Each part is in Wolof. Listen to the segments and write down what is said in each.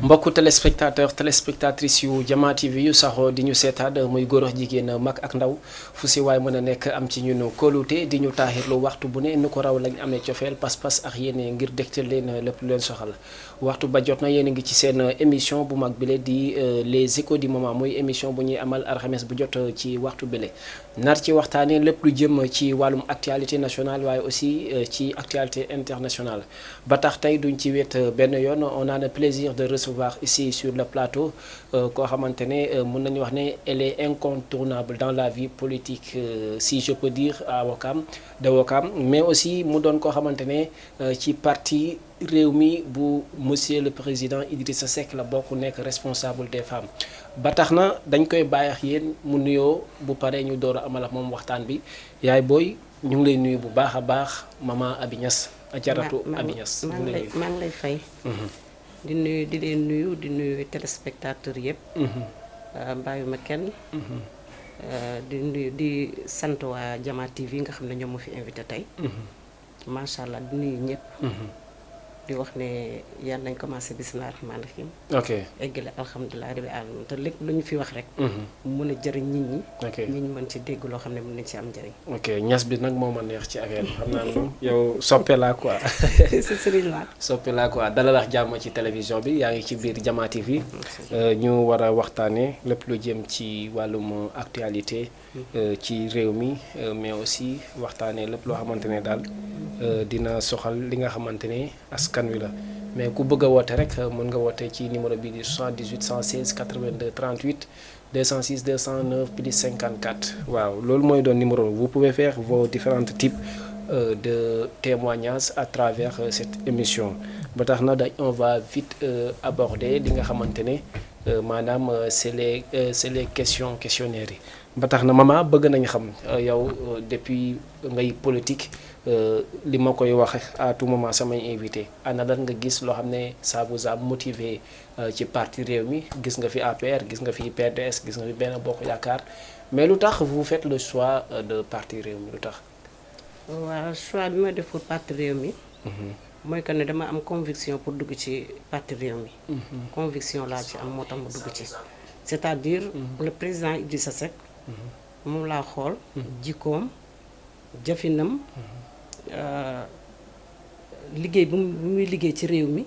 mbokku téléspectatrices yu Jama TV yu saxoo di ñu seetaan muy góor ak jigéen mag ak ndaw fu si waay mën a nekk am ci ñun kóolute di ñu taaxirlu waxtu bu ne nu ko raw lañ amee cofeel pas-pas ak yéene ngir dégtal leen lépp lu leen soxal waxtu ba jot na yéen a ngi ci seen émission bu mag bile di les échos du moment muy émission bu ñuy amal alxames bu jot ci waxtu bile nar ci waxtaanee lépp lu jëm ci wàllum actualité nationale waaye aussi ci actualité internationale ba tax tey duñ ci wet benn yoon on a le plaisir de recevoir ici sur le plateau koo xamante ne mën nañu wax ne elle est incontournable dans la vie politique si je peux dire à Ouakam de Ouakam mais aussi mu doon koo xamante ne ci parti Rewmi bu monsieur le président Idrissa Seck la bokk nekk responsable des femmes ba tax na dañ koy bàyyi ak yéen mu nuyoo bu paree ñu door a amal ak moom waxtaan bi yaay booy ñu ngi lay nuyu bu baax a baax maman Aby Niass ajaratu Aby Niass maa ngi lay fay di leen nuyu di nuyu téléspectateurs yëpp bàyyuma kenn di nuyu di sant waa Jama TV nga xam ne ñoom ma fi invité tey macha allah di nuyu ñëpp di wax ne yàlla nañ commencé bismillah rahmaan rahim ok eggale alhamdulilah rabbil alamin te lépp lu ñu fi wax rek mën a jëriñ nit ñi nit ñi mën ci dégg loo xam ne mën nañ ci am njëriñ ok Niass bi nag moo ma neex ci affaire bi xam naa moom yow soppe laa quoi sëriñ la soppe laa quoi dalalax jàmm ci télévision bi yaa ngi ci biir Jama TV ñu war a waxtaanee lépp lu jëm ci wàllum actualité ci réew mi mais aussi waxtaanee lépp loo xamante ne daal dina soxal li nga xamante ne askan wi la mais ku bëgg a woote rek mën nga woote ci numéro bi di 78 116 82 38 206 209 plus 54 waaw loolu mooy doon numéro vous pouvez faire vos différents types de témoignages à travers cette émission ba tax na dañ on va vite aborder li nga xamante ne maanaam c'est les questionnaires yi ba tax na maman bëgg nañ xam yow depuis ngay politique li ma koy wax à tout moment samay invité ana lan nga gis loo xam ne ça vous a motivé ci parti Rewmi gis nga fi APR gis nga fi PDS gis nga fi Benno Bokk Yaakaar mais lu tax vous faites le choix de parti Rewmi lu tax. waaw choix bi ma def pour parti Rewmi mooy que ne dama am conviction pour dugg ci parti Rewmi conviction laa ci am moo tax ma dugg ci c'est-à-dire le président Idrissa Seck moom laa xool jikkoom jëfinam liggéey bu muy liggéey ci réew mi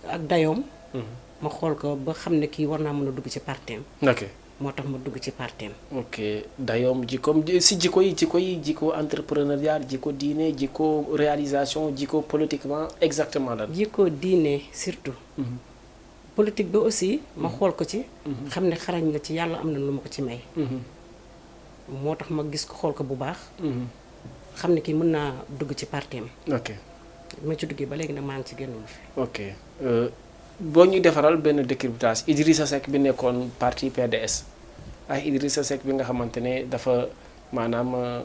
ak dayoom ma xool ko ba xam ne kii war naa mën a dugg ci parteem ok moo tax ma dugg ci parteem ok dayoom jikkoom si jikko entrepreneuriat jikko diine jikko réalisation jikko politiquement exactement lan jikko diine surtout politique bi aussi ma xool ko ci xam ne xarañ nga ci yàlla am na lu ma ko ci may moo tax ma gis ko xool ko bu baax xam ne kii mën naa dugg ci parteem ok ma ci duggee ba léegi nag maa ngi ci génnul fi ok boo ñuy defaral benn décryptage Idrissa Seck bi nekkoon parti PDS ak Idrissa Seck bi nga xamante ne dafa maanaam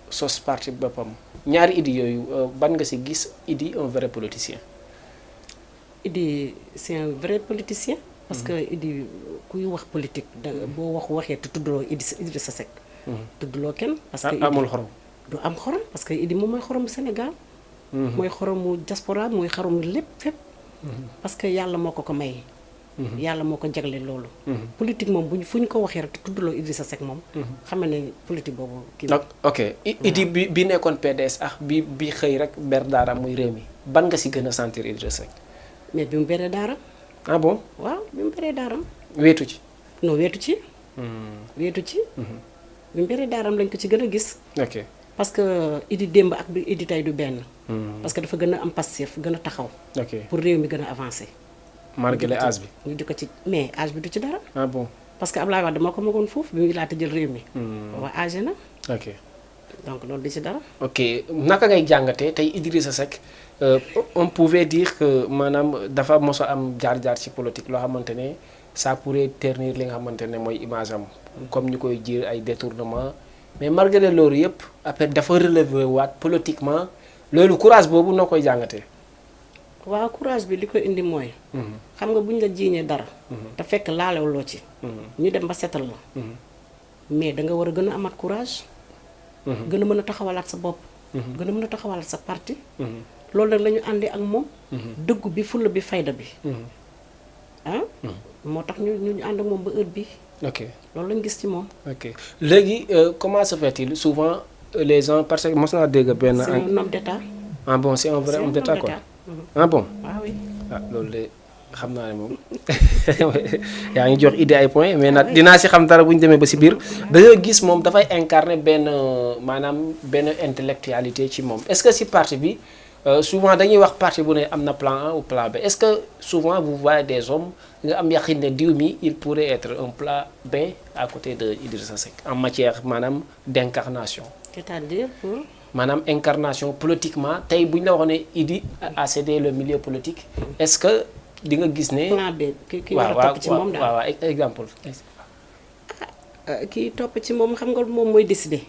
sos parti boppam ñaari Idi yooyu ban nga si gis Idi un vrai politicien. Idi c'est un vrai politicien. parce que Idi kuy wax politique da boo waxee te tuddloo Idrissa Seck. tuddloo kenn parce que amul xorom. du am xorom parce que Idi moom mooy xoromu Sénégal. mooy xoromu diaspora mooy xoromu lépp fépp. parce que yàlla moo ko may. yàlla moo ko jagle loolu. politique moom fu ñu ko waxee rek te tuddloo Idrissa Seck moom. xam nga ne politique boobu kii ok Idi bi nekkoon PDS bi xëy rek ber daara muy Rewmi ban nga si gën a sentir Idrissa Seck. mais bi mu beree daara. ah bon waaw bi mu beree daaram. weetu ci. non weetu ci. weetu ci. bi mu beree daaram lañ ko ci gën a gis. ok parce que Idi démb ak bi Idi tey du benn. parce que dafa gën a am passif gën a taxaw. ok pour réew mi gën a avancé. malgré âge bi. ñu di ko ci mais âge bi du ci dara. ah bon parce que Ablaye Wade dama ko magoon foofu bi muy laata jël réew mi. booba âgé na. ok donc loolu du ci dara. ok naka ngay jàngatee tey Idrissa Seck on pouvait dire que maanaam dafa mos a am jaar-jaar ci politique loo xamante ne ça pourrait ternir li nga xamante ne mooy image am comme ñu koy jiir ay détournement mais malgré loolu yëpp après dafa relever waat politiquement loolu courage boobu noo koy jàngatee. waaw courage bi li ko indi mooy. xam nga bu ñu la jiiñee dara. te fekk laalewloo ci. ñu dem ba setal la. mais da nga war a gën a amaat courage. gën a mën a taxawalaat sa bopp. gën a mën a taxawalaat sa parti. loolu nag la ñu àndee ak moom. dëggu bi fulla bi fayda bi. ah. moo tax ñu ànd ak moom ba heure bi ok loolu lañ gis ci moom. ok léegi comment se fait-il souvent les gens parce que mos naa dégg benn. c'est un homme d'état. ah bon c'est un vrai homme d'état quoi. ah bon. ah oui. ah loolu de xam naa ne moom yaa ngi jox idée ay points mais nag dinaa si xam dara bu ñu demee ba si biir dañoo gis moom dafay incarner benn maanaam benn intellectualité ci moom est-ce que si parti bi souvent dañuy wax parti bu ne am na plan A ou plan B est-ce que souvent vous voyez des hommes nga am yaqin ne diw mi il pourrait être un plan B à côté de Idrissa Seck en matière maanaam d'incarnation. c'est-à-dire pour. maanaam incarnation politiquement tey bu ñu la waxoon ne Idi a cédé le milieu politique est-ce que di nga gis ne. plan B ki war a topp ci moom daal waaw exemple. kii topp ci moom xam nga moom mooy décider.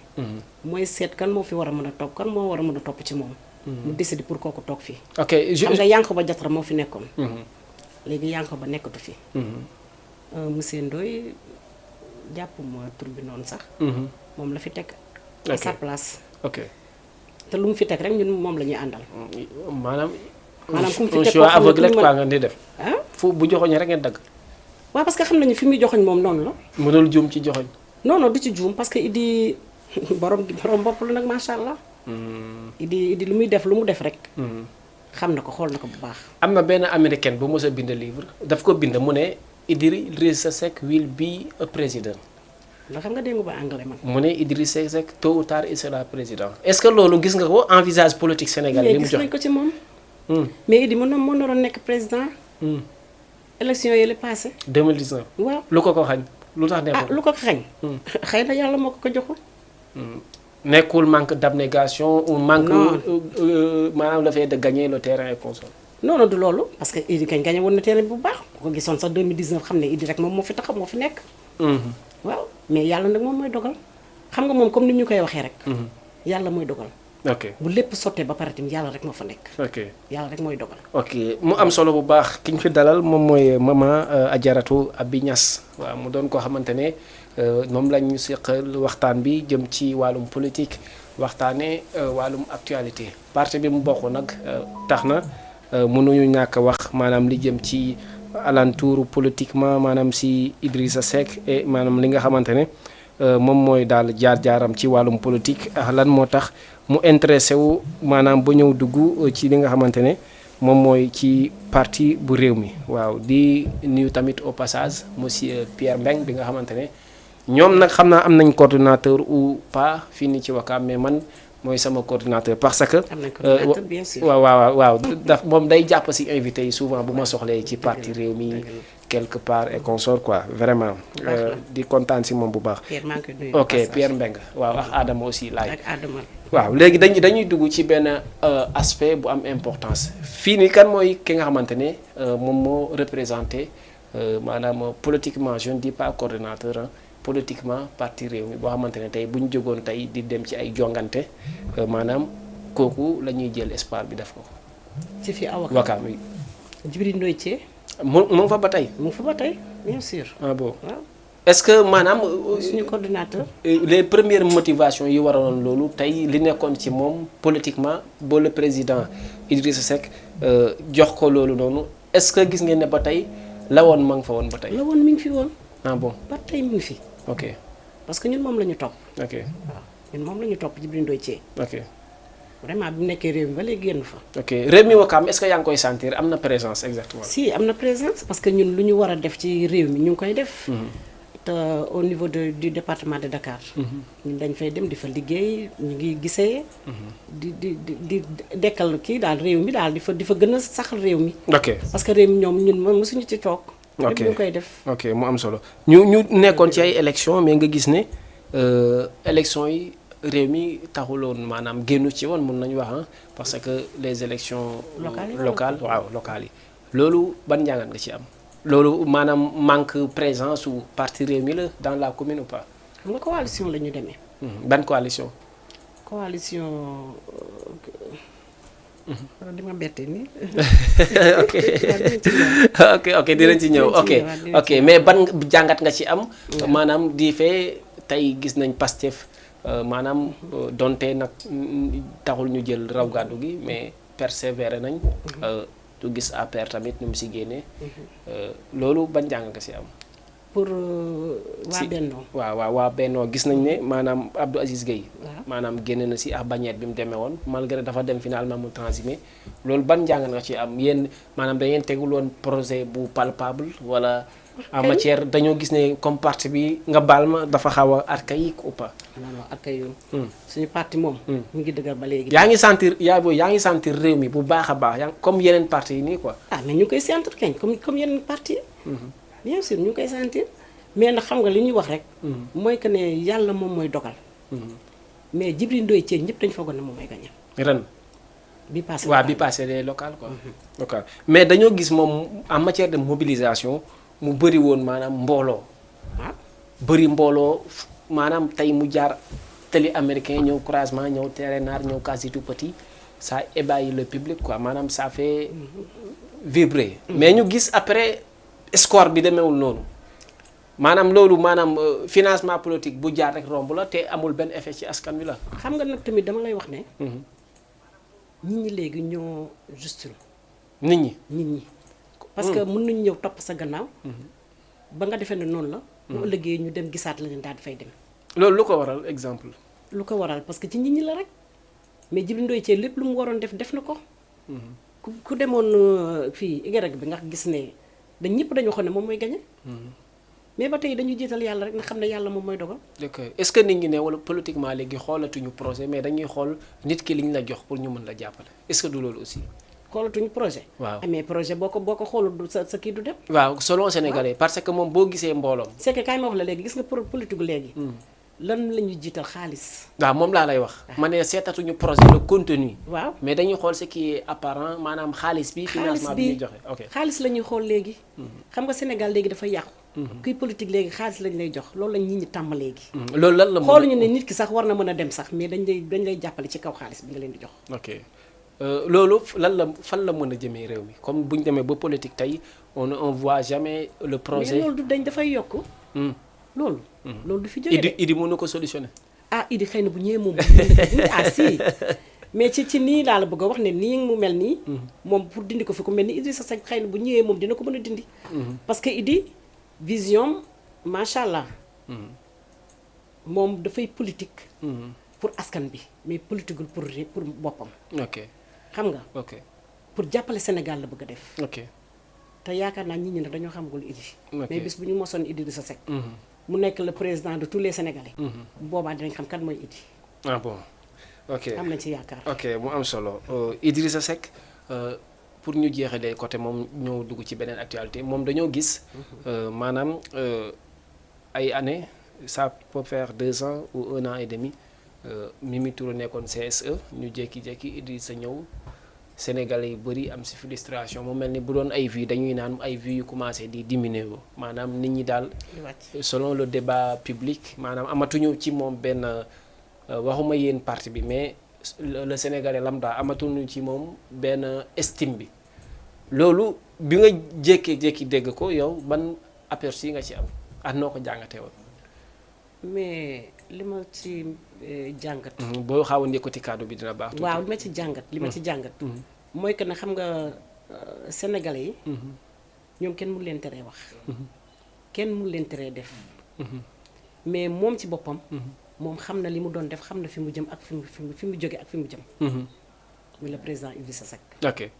mooy seet kan moo fi war a mën a topp kan moo war a mën a topp ci moom. mu décider pour kooku toog fii. ok xam nga Yankhoba Diattara moo fi nekkoon. léegi Yankhoba nekkatu fi. monsieur Ndoye jàpp ma tur bi noonu sax. moom la fi teg. à sa place. ok te lu mu fi teg rek ñun moom la ñuy àndal. maanaam. ku mu fi un teg choix aveugle quoi nga di def. ah fu bu joxoñ rek ngeen dagg. waaw parce que xam nañu fi muy joxoñ moom noonu la. mënul juum ci joxoñ. non non du ci juum parce que Idi borom bopp la nag macha allah. Idi lu muy def lu mu def rek. xam na ko xool na ko bu baax. am na benn américaine bu mos a bind livre daf ko bind mu ne Idrissa Seck will be a president. ndax xam nga dégg nga ba anglais man. mu ne Idrissa Seck tôt ou tard il sera président est-ce que loolu gis nga ko envisage politique sénégalais li mu gis joxe nañ ko ci moom. mais Idi moo naroon nekk président. élection yi la passé. 2019. waaw lu ko xañ lu tax ah nekkul. lu ko xañ. xëy na yàlla moo ko joxul. nekkul manque d'abnégation ou manque. Non. maanaam le fait de gagner le terrain et consort. non non du loolu parce que Idi kañ gagné woon na terrain bu baax bu ko gisoon sax 2019 xam ne Idi rek moom moo fi taxaw moo fi nekk. waaw mais yàlla nag moom mooy dogal xam nga moom comme ni ñu koy waxee rek. yàlla mooy dogal. ok bu lépp sottee ba pare tamit yàlla rek moo fa nekk. ok yàlla rek mooy dogal. ok mu am solo bu baax ki ñu fi dalal moom mooy maman Adjaratou Aby Niass waaw mu doon koo xamante ne moom la ñu seqal waxtaan bi jëm ci wàllum politique waxtaanee wàllum actualité parti bi mu bokk nag tax na mënuñu ñàkk a wax maanaam li jëm ci alentour politiquement maanaam si Idrissa Seck et maanaam li nga xamante ne moom mooy daal jaar-jaaram ci wàllum politique ak lan moo tax mu intéressé wu maanaam ba ñëw dugg ci li nga xamante ne moom mooy ci parti bu réew mi waaw di nuyu tamit au passage monsieur Pierre Mbeng bi nga xamante ne ñoom nag xam naa am nañ coordinateur ou pas fii nii ci Wakaam mais man mooy sama coordinateur parce que. am nañ coordinateur bien sûr. waaw daf moom day jàpp si invité yi souvent bu ma soxlee ci parti réew mi quelque part et consort quoi vraiment. di kontaan si moom bu baax. Pierre maa ngi koy nuyu. ok Pierre Mbeng waaw ak Adama aussi laaj. ak Adama. waaw léegi dañuy dugg ci benn aspect bu am importance fii nii kan mooy ki nga xamante ne moom moo représenté maanaam politiquement je ne dis pas coordonnateur politiquement parti réew mi boo xamante ne tey bu ñu jógoon tey di dem ci ay jongante maanaam kooku la ñuy jël espoir bi def ko. ci fi avocat Wakaam yi. Djibril Ndoye Thié. mu fa ba tey. mu ngi fa ba tey bien sûr. ah bon waaw est-ce que maanaam. suñu coordinateur. les premières motivations yi waraloon loolu tey li nekkoon ci moom politiquement ba le président Idrissa Seck jox ko loolu noonu est-ce que gis ngeen ne ba tey la woon ma nga fa woon ba tey. la woon mi ngi fi woon. ah bon ba tey mi ngi fi. ok parce que ñun moom la ñu topp. ok waaw ñun moom la ñu topp Djibril Ndoye Thié. ok vraiment bi mu nekkee réew mi ba léegi génn fa. ok réew mi Wakaam est-ce que yaa ngi koy sentir am na présence exactement. si am na présence parce que ñun lu ñu war a def ci réew mi ñu ngi koy def. te au niveau du département de Dakar. ñun dañ fay dem di fa liggéey ñu ngi gisee. di dekkal kii daal réew mi daal di fa gën a saxal réew mi. ok parce que réew mi ñoom ñun mosuñu ci toog. ok ñu ngi koy def. ok mu am solo ñu nekkoon ci ay élections mais nga gis ne élections yi réew mi taxuloon maanaam génnu ci woon mun nañu wax parce que les élections locales yi loolu ban njàngat nga ci am loolu maanaam manque présence su parti réew mi la dans la commune ou pas. xam nga coalition la ñu demee. ban coalition. coalition. di ma bette nii. ok dinañ ci ñëw ok mais ban jàngat nga ci am. maanaam di fee tey gis nañ Pastef maanaam donte nag taxul ñu jël raw gàddu gi mais persévérer nañ. du gis APR tamit nu mu si génnee. loolu ban jàng nga si am. pour waa Bennoo. waa Bennoo gis nañ ne maanaam Abdou Aziz Gueye. waaw maanaam génn na si ak bannière bi mu demee woon malgré dafa dem finalement mu transhumé loolu ban njàng nga ci am yéen maanaam da ngeen tegul woon projet bu palpable wala. en matière dañoo gis ne comme parti bi nga baal ma dafa xaw a archaïque ou pas. non archaïque suñu parti moom. mu ngi dëgër ba léegi. yaa ngi sentir réew mi bu baax a baax comme yeneen parti yi nii quoi. ah mais ñu ngi koy sentir kañ comme yeneen parti yi. bien sûr ñu ngi koy sentir mais nag xam nga li ñuy wax rek. mooy que ne yàlla moom mooy dogal. mais Djibril Ndoye Diène ñëpp dañu foogoon ne moom mooy gagné. ren. bi passé waaw bi passé les locales quoi. local mais dañoo gis moom en matière de mobilisation. mu bëri woon maanaam mbooloo. bëri mbooloo maanaam tey mu jaar télé américain ñëw croisement ñëw Télénar ñëw Case Tout Petit ça ébahi le public quoi maanaam ça fait vibrer. mais ñu gis après score bi demeewul noonu maanaam loolu maanaam financement politique bu jaar rek romb la te amul benn effet ci askan wi la. xam nga nag tamit dama lay wax ne. nit ñi léegi ñoo juste. nit ñi. parce que mën nañu ñëw topp sa gannaaw. ba nga defee ne noonu la. bu ëllëgee ñu dem gisaat la leen daal di fay dem. loolu lu ko waral exemple. lu ko waral parce que ci nit ñi la rek mais Djibril Ndoye Diène lépp lu mu waroon def na ko. ku demoon fii Y bi nga gis ne dañ ñëpp dañu waxoon ne moom mooy gagné. mais ba tey dañu jiital yàlla rek nga xam ne yàlla moom mooy dogal. d'accord est-ce que nit ñi ne wala politiquement léegi xoolatuñu projet mais dañuy xool nit ki liñ la jox pour ñu mën la jàppale est-ce que du loolu aussi. xoolatuñu projet. waaw mais projet boo ko xoolul sa kii du dem. waaw selon sénégalais parce que moom boo gisee mbooloom. c'est que kaay ma wax la léegi gis nga politique léegi. lan la ñuy jiital xaalis. waaw moom laa lay wax. ma ne seetatuñu projet le contenu. waaw mais dañuy xool ce qui est apparent maanaam xaalis bi. financement bi ñuy joxe ok xaalis la ñuy xool léegi. xam nga Sénégal léegi dafa yàqu. kuy politique léegi xaalis lañ lay jox loolu lañ nit ñi tàmm léegi. loolu lan la mën xooluñu ne nit ki sax war na mën a dem sax mais dañ lay jàppale ci kaw xaalis bi nga leen di jox. ok loolu fan la mën a jëmee réew mi comme bu ñu demee ba politique tey on voit jamais le projet. mais loolu du dañ dafay yokk. loolu du fi jógee de. Idi mën na ko solutionné. ah Idi xëy na bu ñëwee moom ah si mais ci nii laa la bëgg a wax ne nii mu mel nii. moom pour dindi ko fi ku mel ni Idrissa Seck xëy na bu ñëwee moom dina ko mën a dindi. parce que Idi vision macha allah. moom dafay politique. pour askan bi mais politiqueul pour boppam. ok xam nga. ok pour jàppale Sénégal la bëgg a def. ok te yaakaar naa nit ñi nag dañoo xamagul Idi. ok mais bis bu ñu mosoon Idrissa Seck. mu nekk le président de tous les Sénégalais. boobaa dinañ xam kan mooy Idi. ah bon ok am nañ ci yaakaar. ok mu am solo Idrissa Seck pour ñu jeexalee côté moom ñëw dugg ci beneen actualité moom dañoo gis maanaam ay années ça peut faire 2 ans ou 1 an et demi Mimi Touré nekkoon CSE ñu jékki-jékki Idrissa ñëw Sénégalais yu bëri am si frustration mu mel ni bu doon ay vues dañuy naan ay vues yu commencé di diminuer wu maanaam nit ñi daal selon le débat public maanaam amatuñu ci moom benn waxuma yéen parti bi mais le Sénégalais lambda amatuñu ci moom benn estime bi loolu bi nga jékki-jékki dégg ko yow ban aperçu nga ci am ak noo ko jàngatee woon. mais li ma ci jàngat. boo xaw a yëkkati kàddu bi dina baax. waaw li ma ci jàngat. mooy que ne xam nga sénégalais yi. ñoom kenn mënu leen teree wax. kenn mënu leen teree def. mais moom ci boppam. moom xam na li mu doon def xam na fi mu jëm ak fi mu jóge ak fi mu jëm. muy le président Idrissa Seck. ok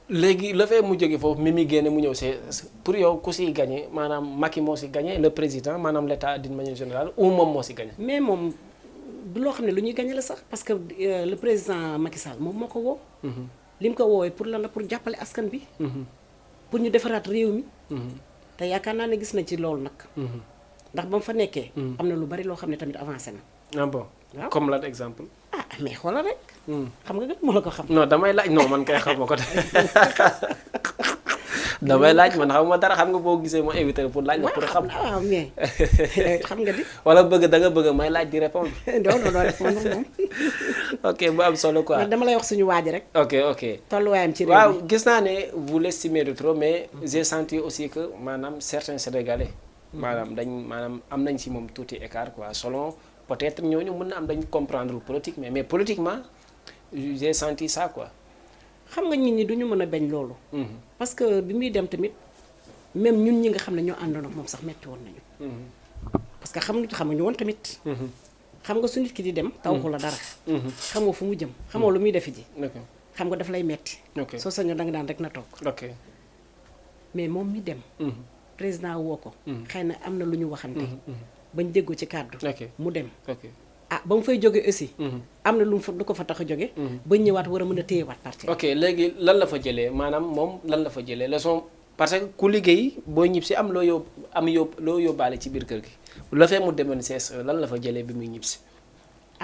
léegi la fee mu jóge foofu Mimi génne mu ñëw c'est pour yow ku siy gagné maanaam Macky moo si gagné le président maanaam l'état d'une manière générale ou moom moo si gagné. mais moom du loo xam ne lu ñuy gagné la sax parce que le président Macky Sall moom moo ko woo. li mu ko woowee pour lan la pour jàppale askan bi. pour ñu defaraat réew mi. te yaakaar naa ne gis na ci loolu nag. ndax ba mu fa nekkee. am na lu bari loo xam ne tamit avancé na. ah bon waaw comme lan exemple. ah mais xoolal rek. xam nga moo la ko xam. non damay laaj non man kay xam ma ko de damay laaj man xam ma dara xam nga boo gisee ma invité pour laaj la pour xam. waaw mais xam nga di. wala bëgg da nga bëgg may laaj di répondre. non répondre moom. ok bu am solo quoi. dama lay wax suñu waaj rek. ok. tolluwaayam ci réew mi waaw gis naa ne vous l'estimez de trop mais j'ai senti aussi que maanaam certains Sénégalais. maanaam am nañ ci moom tuuti écart quoi selon peut-être ñooñu mën na am dañ comprendre politique mais politiquement j'ai senti ça quoi. xam nga nit ñi duñu mën a bañ loolu. parce que bi muy dem tamit même ñun ñi nga xam ne ñoo àndoon ak moom sax metti woon nañu. parce que xamuñu woon tamit. xam nga su nit ki di dem tawaxu la dara. xamoo fu mu jëm xamoo lu muy defi ji. xam nga daf lay metti. soo sañoon da nga daan rek na toog. mais moom mi dem. président woo ko. xëy na am na lu ñu waxante. bañ déggoo ci kàddu. mu dem. ba mu fay jóge aussi. am na lu ko fa tax a jóge. ba ñëwaat war a mën a téyewaat parti. ok léegi lan la fa jëlee maanaam moom lan la fa jëlee leçon parce que ku liggéey boo ñib si am loo yóbbaale ci biir kër gi. la fee mu demoon CSE lan la fa jëlee bi muy ñib si.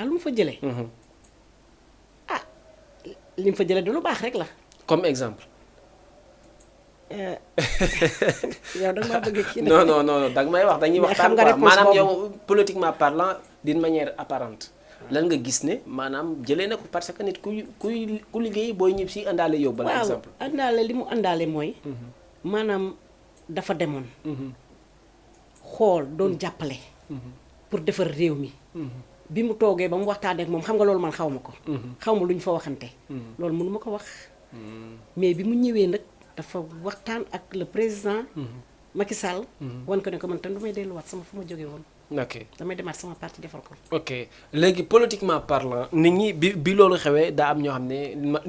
lu mu fa jëlee. li mu fa jëlee de lu baax rek la. comme exemple. yow da nga maa bëgg kii non da nga may wax dañuy waxtaan quoi maanaam yow politiquement parlant d'une manière apparente. lan nga gis ne maanaam jëlee na ko parce que nit ku liggéey booy ñib si àndaale yóbbal exemple. waaw àndaale li mu àndaale mooy. maanaam dafa demoon. xool doon jàppale. pour defar réew mi. bi mu toogee ba mu waxtaanee ak moom xam nga loolu man xaw ma ko. xaw ma lu ñu fa waxante. loolu mënu ma ko wax. mais bi mu ñëwee nag dafa waxtaan ak le président. Macky Sall. wan ko ne ko man tam damay delluwaat sama fu ma jógee woon. ok damay demaat sama parti defal ko. ok léegi politiquement parlant nit ñi bi loolu xewee daa am ñoo xam ne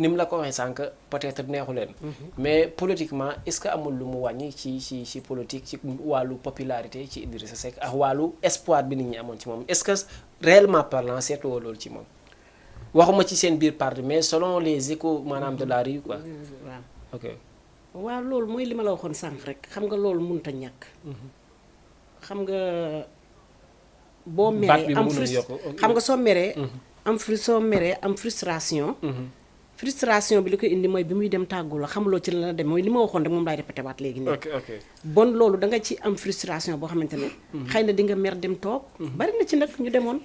ni mu la ko waxee sànq peut-être neexu leen. mais politiquement est-ce que amul lu mu wàññi ci politique ci wàllu popularité ci Idrissa Seck ak wàllu espoir bi nit ñi amoon ci moom est-ce que réellement parlant seetluwoo loolu ci moom waxuma ci seen biir parti mais selon les échos maanaam de la rue quoi. waaw ok. waaw loolu mooy li ma la waxoon sànq rek xam nga loolu mënut a ñàkk. xam nga. boo meree am xam nga soo meree. soo meree am frustration. frustration bi li ko indi mooy bi muy dem tàggu la xamuloo ci la dem mooy li ma waxoon rek moom laay répété waat léegi nii. ok bon loolu da nga ci am frustration boo xamante ne. xëy na di nga mer dem toog. bari na ci nag ñu demoon.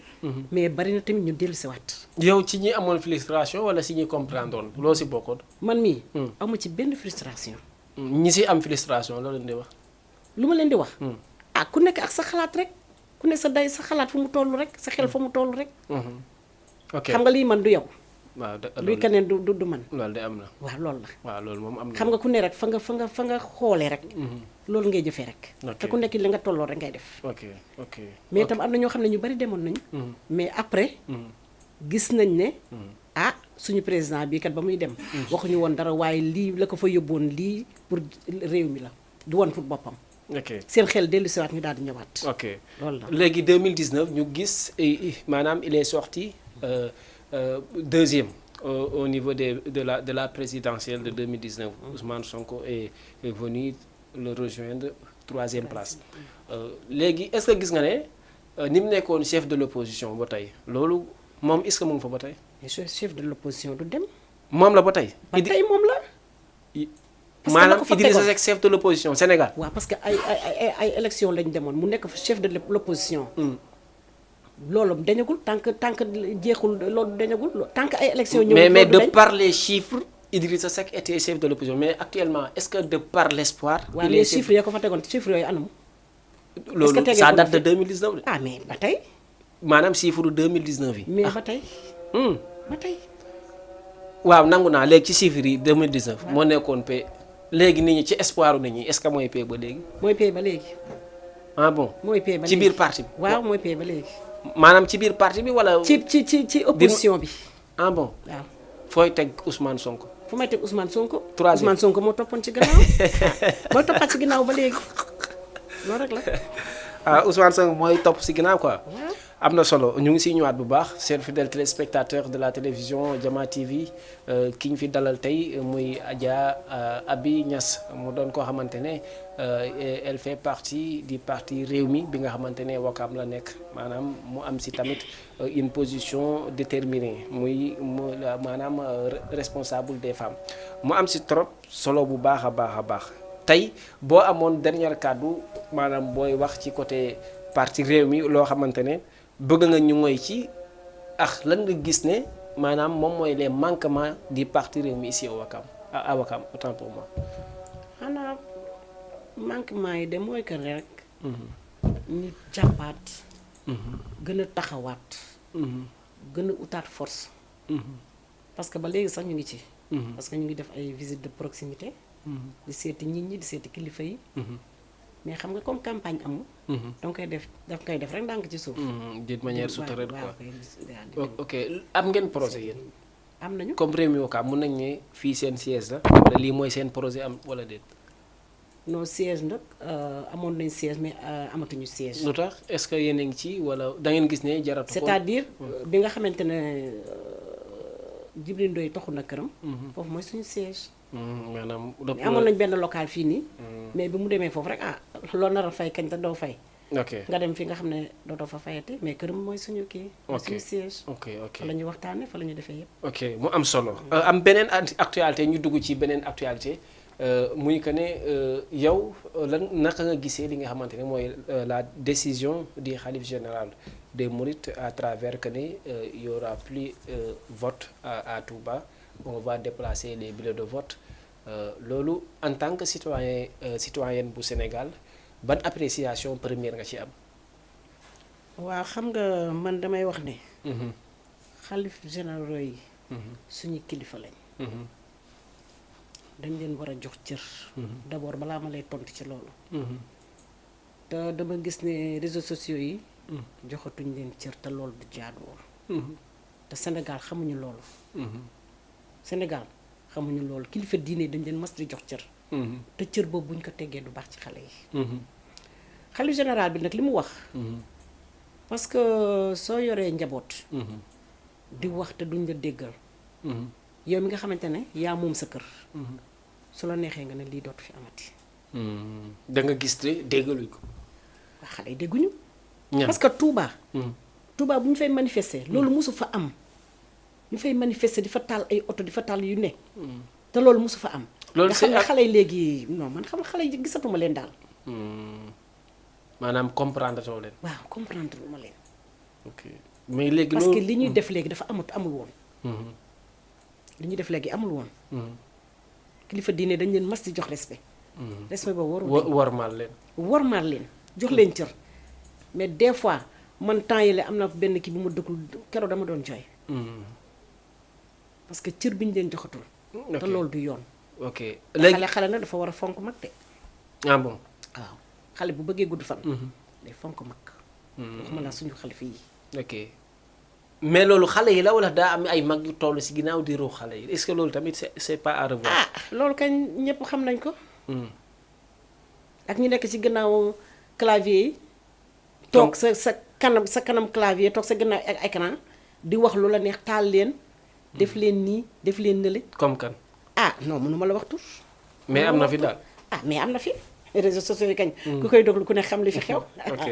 mais bari na tamit ñu dellusiwaat. yow ci ñi amoon frustration wala si ñi comprendre woon loo si bokkoon. man mii. amu ci benn frustration. ñi si am frustration loolu leen di wax. lu ma leen di wax. ku nekk ak sa xalaat rek. ku ne sa xalaat fu mu toll rek sa xel fa mu toll rek. ok xam nga lii man du yow. waaw luy keneen du man. loolu de am na. waaw loolu la. waaw loolu moom am na. xam nga ku ne rek fa nga xoolee rek. loolu ngay jëfee rek. te ku nekk li nga tolloo rek ngay def. ok mais itam am na ñoo xam ne ñu bari demoon nañu. mais après. gis nañ ne. suñu président bii kat ba muy dem. waxuñu woon dara waaye lii la ko fa yóbboon lii pour réew mi la du woon pour boppam. ok seen xel dellu siwaat ñu daal di ñëwaat. ok loolu la léegi 2019 ñu gis maanaam il est sorti deuxième au niveau de la présidentielle de 2019. Ousmane Sonko est venu le rejoindre troisième place. léegi est-ce que gis nga ne ni mu nekkoon chef de l'opposition ba tey loolu moom est-ce que mu ngi fa ba tey. chef de l'opposition du dem. moom la ba tey. ba tey moom la. maanaam Idrissa Seck chef de l'opposition Sénégal. waaw parce que ay élection lañ demoon mu nekk fa chef de l'opposition. loolu dañagul tant que jeexul loolu dañagul tant que ay élection ñëw mais de par les chiffres Idrissa Seck était chef de l'opposition mais actuellement est-ce que de par l'espoir. waaw les chiffres yoo ko fa tegoon chiffres yooyu anam. loolu ça date de 2019 de. mais ba tey. maanaam chiffre 2019 yi. mais ba tey. ba tey. waaw nangu naa léegi ci chiffres yi 2019. moo nekkoon paie. léegi nit ñi ci espoir nit ñi est-ce que mooy paie ba léegi. mooy paie ba léegi. bon. mooy paie ba léegi ci biir parti bi. waaw mooy paie ba léegi. maanaam ci biir parti bi wala. ci opposition bi. bon. waaw fooy teg Ousmane Sonko. fu may teg Ousmane Sonko. troisième Ousmane Sonko moo toppoon ci gannaaw moo toppaat ci ginnaaw ba léegi loolu rek la. Ousmane Sonko mooy topp ci ginnaaw quoi. waaw. am na solo ñu ngi siy ñëwaat bu baax seen fidèle téléspectateur de la télévision Jama TV ki ñu fi dalal tey muy Adja Aby Niass mu doon koo xamante ne elle fait partie du parti Rewmi bi nga xamante ne Wakaam la nekk maanaam mu am si tamit une position déterminée muy maanaam responsable des femmes mu am si trop solo bu baax a baax tey boo amoon dernier kàddu maanaam booy wax ci côté parti Rewmi loo xamante ne bëgg nga ñu ngoy ci lan nga gis ne maanaam moom mooy les manquements du parti Rewmi ici au Wakam à Wakam autant pour moi. xanaa manquement yi de mooy que rek. ñu jàppaat. gën a taxawaat. gën a utaat force. parce que ba léegi sax ñu ngi ci. parce que ñu ngi def ay visite de proximité. di seeti nit ñi di seeti kilifa yi. mais xam nga comme campagne amul. daf koy def rek ndànk ci suuf. d'une manière souterraine quoi. waaw ok am ngeen projet yéen. am nañu comme Rewmi Ouakam mun nañ ne fii seen siège la wala lii mooy seen projet am wala déet. non siège nag amoon nañ siège mais amatuñu siège. lu tax est-ce que yéen a ngi ci wala da ngeen gis ne jaratu ko. c'est-à-dire bi nga xamante ne Djibril Ndoye toxu na këram. foofu mooy suñu siège. maanaam amoon nañ benn local fii nii. mais bi mu demee foofu rek loolu nar a fay kañ te doo fay. ok nga dem fi nga xam ne dootoo fa fayati mais këram mooy suñu kii. mooy suñu siège. ok fa la ñuy waxtaanee fa la ñuy defee yëpp. ok mu am solo. am beneen actualité ñu dugg ci beneen actualité muy que ne yow lan naka nga gisee li nga xamante ne mooy la décision du khalife général des Mourides à travers que ne y aura plus vote à Touba on va déplacer les bureaux de vote loolu en tant que citoyenne bu Sénégal ban appréciation première nga ci am. waaw xam nga man damay wax ne. xalif généraux yi. suñu kilifa lañ. dañ leen war a jox cër. d'abord balaa ma lay tontu ci loolu. te dama gis ne réseaux sociaux yi. joxatuñ leen cër te loolu du jaaduwul. te Sénégal xamuñu loolu. Sénégal xamuñu loolu kilifa diine yi dañ leen mas di jox cër. te cër boobu buñ ko teggee du baax ci xale yi. xalif général bi nag li mu wax. parce que soo yoree njaboot. di wax te duñ la déggal. yow mi nga xamante ne yaa moom sa kër. su la neexee nga ne lii dootu fi amati. da nga gis ne déggaluñ ko. waa xale yi dégguñu. parce que Touba. Touba bu ñu fay manifester loolu mosu fa am. ñu fay manifester di fa taal ay oto di fa taal yu ne. te loolu mosu fa am. loolu xam nga xale yi léegi non man xam nga xale yi gisatuma leen daal. maanaam comprendre too leen. waaw comprendre lu ma leen. ok mais léegi parce que li ñuy def léegi dafa amul woon. li ñuy def léegi amul woon. kilifa diine dañ leen mas di jox respect. respect boobu warmaal leen. warmaal leen jox leen cër mais des fois man temps yële am na benn kii bu ma dëkkul keroog dama doon jooy. parce que cër bi ñu leen joxatul. te loolu du yoon. ok léegi xale nag dafa war a fonk mag de. ah bon waaw xale bu bëggee gudd fan. day fonk mag. waxuma laa suñu xale fii. ok mais loolu xale yi la wala daa am ay mag yu toll si ginnaaw di ruux xale yi est-ce que loolu tamit c'est pas à revoir. loolu kañ ñëpp xam nañ ko. ak ñu nekk ci gannaaw clavier yi. toog sa kanam clavier toog sa gannaaw ak écran di wax lu la neex taal leen. def leen nii def leen nële. comme kan. non mënuma la wax tur. mais am na fi daal. mais am na fi réseaux sociaux yi kañ. ku koy déglu ku ne xam li fi xew. ok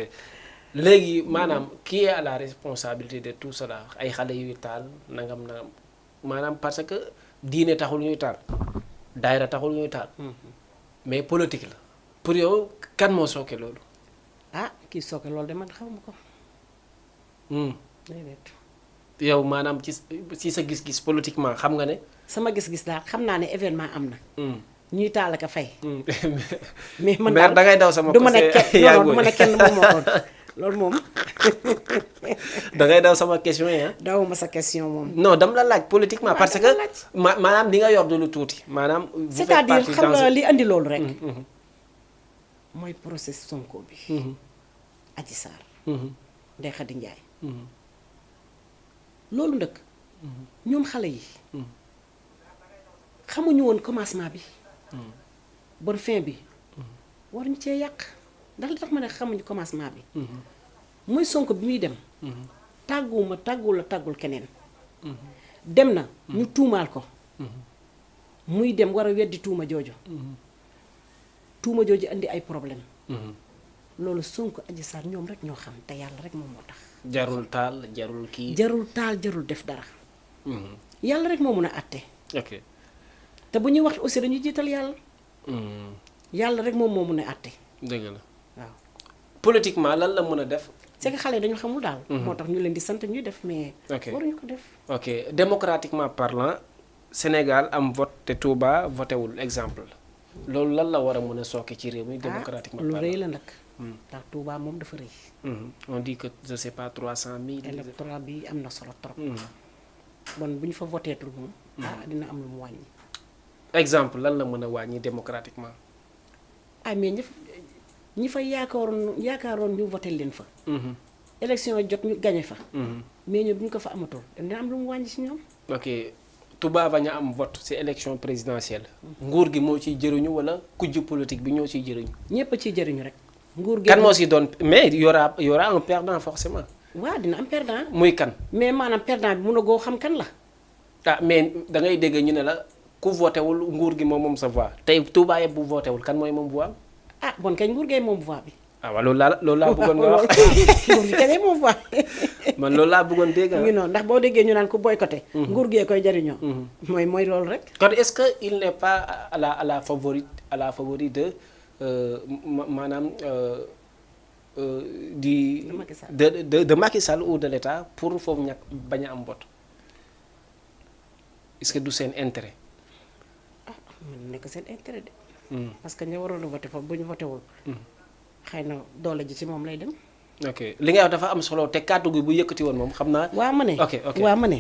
léegi maanaam qui est à la responsabilité de tout cela ay xale yuy taal nangam maanaam parce que diine taxul ñuy taal daayira taxul ñuy taal. mais politique la. pour yow kan moo sooke loolu. kii sooke loolu de man xamuma ko. déedéet. yow maanaam ci sa gis-gis politiquement xam nga ne. sama gis-gis daal xam naa ne événement am na. ñuy taal ak a fay. mais man daal da ngay daw sama. du ma ne kenn du ma ne kenn moom moo ko loolu moom. da ngay daw sama question yi daw ma sa question moom. non dama la laaj politiquement parce que maanaam di nga yor du lu tuuti maanaam. c'est-à-dire xam nga li andi loolu rek. mooy procès Sonko bi. Adji Sarr. Ndeye Khady Ndiaye. loolu nag. ñoom xale yi. xamuñu woon commencement bi. bon fin bi. waruñu cee yàq ndax li tax ma ne xamuñu commencement bi. mooy Sonko bi muy dem. tàggul keneen. dem na ñu tuumaal ko. muy dem war a weddi tuuma jooju. tuuma jooju andi ay problème loolu Sonko Adji Sarr ñoom rek ñoo xam te yàlla rek moom moo tax. jarul taal jarul kii. jarul taal jarul def dara. yàlla rek moo mun a àtte. ok te bu ñuy wax aussi dañuy jiital yàlla. yàlla rek moom moo mun a àtte. dëgg la waaw. politiquement lan la mën a def. c'est que xale dañu xamul daal. moo tax ñu leen di sant ñuy def mais. waruñu ko def. ok démocratiquement parlant Sénégal am vote te Touba voté wul exemple loolu lan la war a mën a sooke ci réew mi démocratiquement parlant. lu rëy la nag. ndax Touba moom dafa rëy. on dit que je sais pas 300 000. électorat bi am na solo trop. bon bu ñu fa voteetul moom dina am lu mu wàññi. exemple lan la mën a wàññi démocratiquement. mais ñi fa yaakaaroon ñu voté leen fa. élection yi jot ñu gañe fa. mais ñoom bu ñu ko fa amatul dina am lu mu wàññi ci ñoom. ok Touba bañ a am vote ci élection présidentielle. nguur gi moo ciy jëriñu wala kujj politique bi ñoo ciy jëriñu. ñëpp a ciy jëriñu rek. nguur gi kan moo si doon mais y aura un perdant forcément. waaw dina am perdant. muy kan. mais maanaam perdant bi mun a goo xam kan la. mais da ngay dégg ñu ne la ku voté wul nguur gi moom sa voix tey Touba yëpp bu voté wul kan mooy moom voix. bon kañ nguur gee moom voix bi. waaw loolu laa bëggoon nga wax. nguur gi kañ moom voix. man loolu laa bëggoon dégg. ngi noonu ndax boo déggee ñu naan ku boycotté. nguur gee koy jariñoo. mooy loolu rek. kon est-ce que il n'est pas à la favori de maanaam de Macky Sall ou de l'État pour foofu ñàkk bañ a am vote est-ce que du seen intérêt. mën nekk seen intérêt de. parce que ña waroon a voté foofu bu ñu voté wul. xëy na doole ji ci moom lay dem. ok li nga wax dafa am solo te kàddu gi bu yëkkati woon moom xam naa. waaw ma ne. ok waaw ma ne.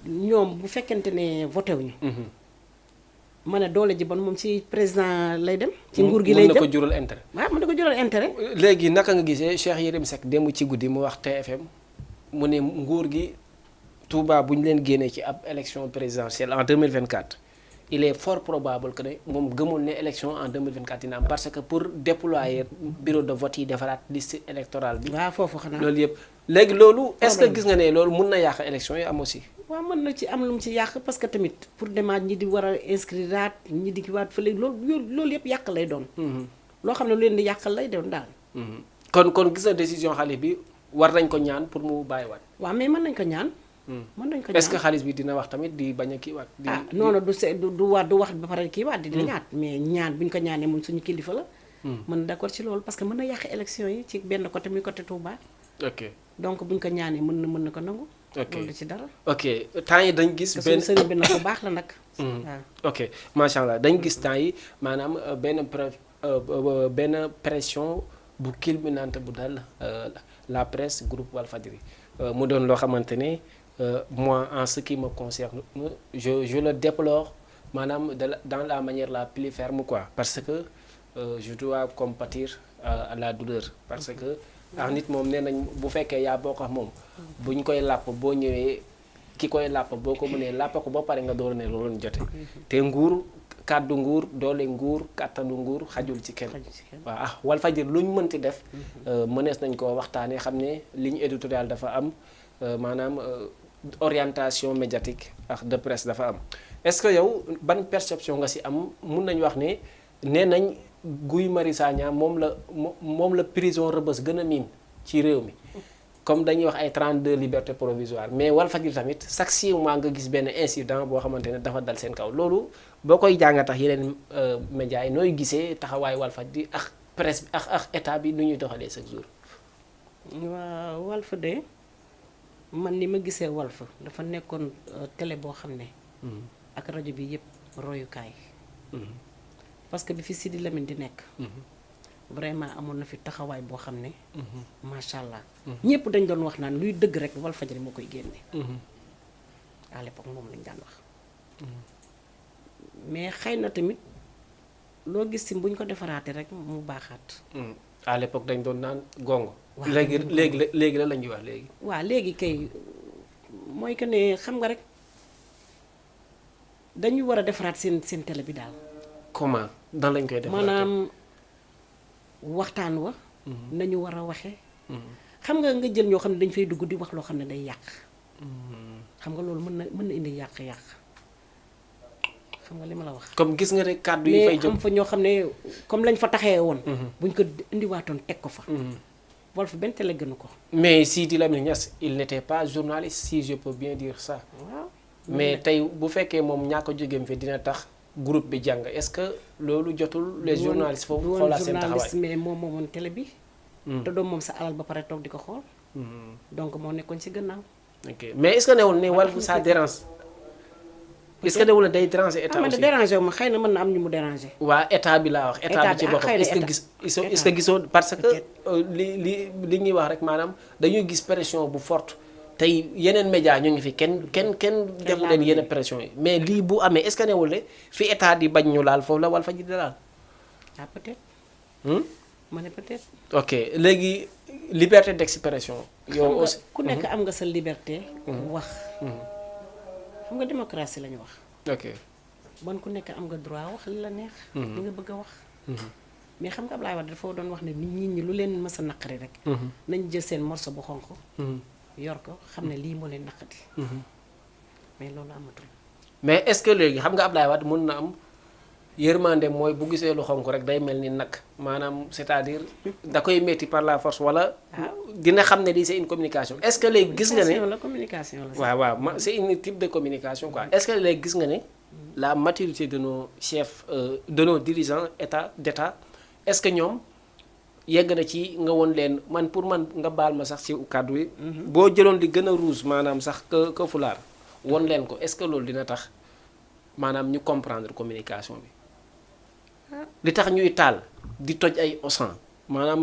ñoom bu fekkente ne voté wuñu. ma ne doole ji bon moom ci président lay dem. ci nguur gi lay dem mën na ko jural intérêt. waaw mën na ko jural intérêt. léegi naka nga gisee Cheikh Yérim Seck démb ci guddi mu wax TFM mu ne nguur gi Touba bu ñu leen génnee ci ab élection présidentielle en 2024. il est fort probable que ne moom gëmul ne élection en 2024 dina am parce que pour déployer bureau de vote yi defaraat liste électorale bi. waaw foofu xanaa loolu yëpp léegi loolu. est-ce que gis nga ne loolu mun na yàq élection yi am aussi. waaw mën na ci am lu mu ci yàq parce que tamit pour demaat ñi di war a inscriraat ñi di kiiwaat fële loolu yëpp yàq lay doon. loo xam ne lu leen di yàqal lay doon daal. kon gis na décision xaalis bi war nañ ko ñaan pour mu bàyyiwaat. waaw mais mën nañ ko ñaan. mën nañ ko ñaan est-ce que xaalis bi dina wax tamit di bañ a kiiwaat. non du wax ba pare kiiwaat di ñaat mais ñaan bu ñu ko ñaanee moom suñu kilifa la. mën d'accord ci loolu parce que mën na yàq élection yi ci benn côté muy côté Touba. ok donc bu ñu ko ñaanee mën na ko nangu. ok loolu ci dara. ok temps yi dañ gis. benn sëriñ bi nag bu baax la nag. waaw ok macha allah dañ gis temps yi maanaam benn pression bu culminante bu dal la presse groupe Walfadjri mu doon loo xamante ne. Moi en ce qui me concerne je le déplore maanaam dans la manière la plus ferme quoi parce que je dois compatir à la douleur parce que nit moom nee nañ bu fekkee yaa boo ko moom bu ñu koy làpp boo ñëwee ki koy làpp boo ko mënee làpp ko ba pare nga door ne loolu jote te nguur kàddu nguur doole nguur kàttanu nguur xajul ci kenn waaw Walfadjri lu ñu mënti def mënees nañ ko waxtaanee xam ne ligne éditoriale dafa am maanaam orientation médiatique ak de presse dafa am est-ce que yow ban perception nga ci am mun nañu wax ne nee nañ Guy Marius Sagna moom la prison Rebeuss gën a miin ci réew mi comme dañuy wax ay 32 libertés provisoires mais Walfadjri tamit chaque 6 mois nga gis benn incident boo xamante ne dafa dal seen kaw loolu boo koy jàngatax yeneen médias yi nooy gisee taxawaay Walfadjri ak presse bi ak état bi nu ñuy doxalee chaque jour. waaw Walf de man ni ma gisee Walf dafa nekkoon télé boo xam ne. ak rajo bi yëpp royukaay. parce que bi fi Sidi Lamine di nekk. vraiment amoon na fi taxawaay boo xam ne. macha allah. ñëpp dañ doon wax naan luy dëgg rek Walfadjri moo koy génne. à l'époque moom lañ daan wax. mais xëy na tamit loo gis si buñ ko defaraatee rek mu baaxaat. à l'époque dañ doon naan gongo. léegi la ñuy wax léegi. waaw léegi kay mooy que ne xam nga rek dañu war a defaraat seen télé bi daal. comment dan lañ koy defaraat maanaam waxtaan wa. nañu war a waxee. xam nga jël ñoo xam ne dañ fay dugg di wax loo xam ne day yàq. xam nga loolu mën na indi yàq-yàq xam nga li ma la wax. comme gis nga ne kàddu yi fay jóg mais am fa ñoo xam ne comme lañ fa taxee woon. buñ ko indiwaatoon teg ko fa. Walf benn télé gënu ko. mais Sidi Lamine Niass il n'était pas journaliste si je peux bien dire ça. waaw mais tey bu fekkee moom ñaa ko jógeem fi dina tax groupe bi jàng est-ce que loolu jotul les journalistes foofu xoolaat seen taxawaay mais moom moomoon télé bi. te doom moom sa alal ba pare toog di ko xool. donc moo nekkoon ci gannaaw. ok mais est-ce que newul ne Walf ça dérange. est-ce que newul ne day déranger état aussi déranger wu ma xëy na mën na am ñu mu déranger. waa état bi laa wax. état bi ci boppam est-ce que gisoo parce que li ñuy wax rek maanaam dañuy gis pression bu forte tey yeneen média ñu ngi fi kenn def leen yenn pression yi mais lii bu amee est-ce que newul ne fi état di bañ ñu laal foofu la Walfadjri di laal. ah peut-être. ma ne peut-être. ok léegi liberté d'expression. yow aussi ku nekk am nga sa liberté. wax. xam nga démocratie la ñu wax. ok bon ku nekk am nga droit wax li la neex. li nga bëgg a wax. mais xam nga Ablaye Wade dafa doon wax ne nit ñi lu leen mës a naqari rek. nañ jël seen morceau bu xonq. yor ko xam ne lii moo leen naqati. mais loolu amatul. mais est-ce que léegi xam nga Ablaye Wade mën na am yërmande mooy bu gisee lu xonq rek day mel ni nag maanaam c'est-à-dire da koy metti par la force wala. dina xam ne lii c'est une communication est-ce que léegi gis nga ne communication la waaw c'est une type de communication quoi est-ce que léegi gis nga ne la maturité de nos chefs de nos dirigeants d'État est-ce que ñoom yegg na ci nga woon leen man pour man nga baal ma sax ci kàddu yi. boo jëloon li gën a rouge maanaam sax que fulaar woon leen ko est-ce que loolu dina tax maanaam ñu comprendre communication bi. li tax ñuy taal di toj ay Auchan maanaam.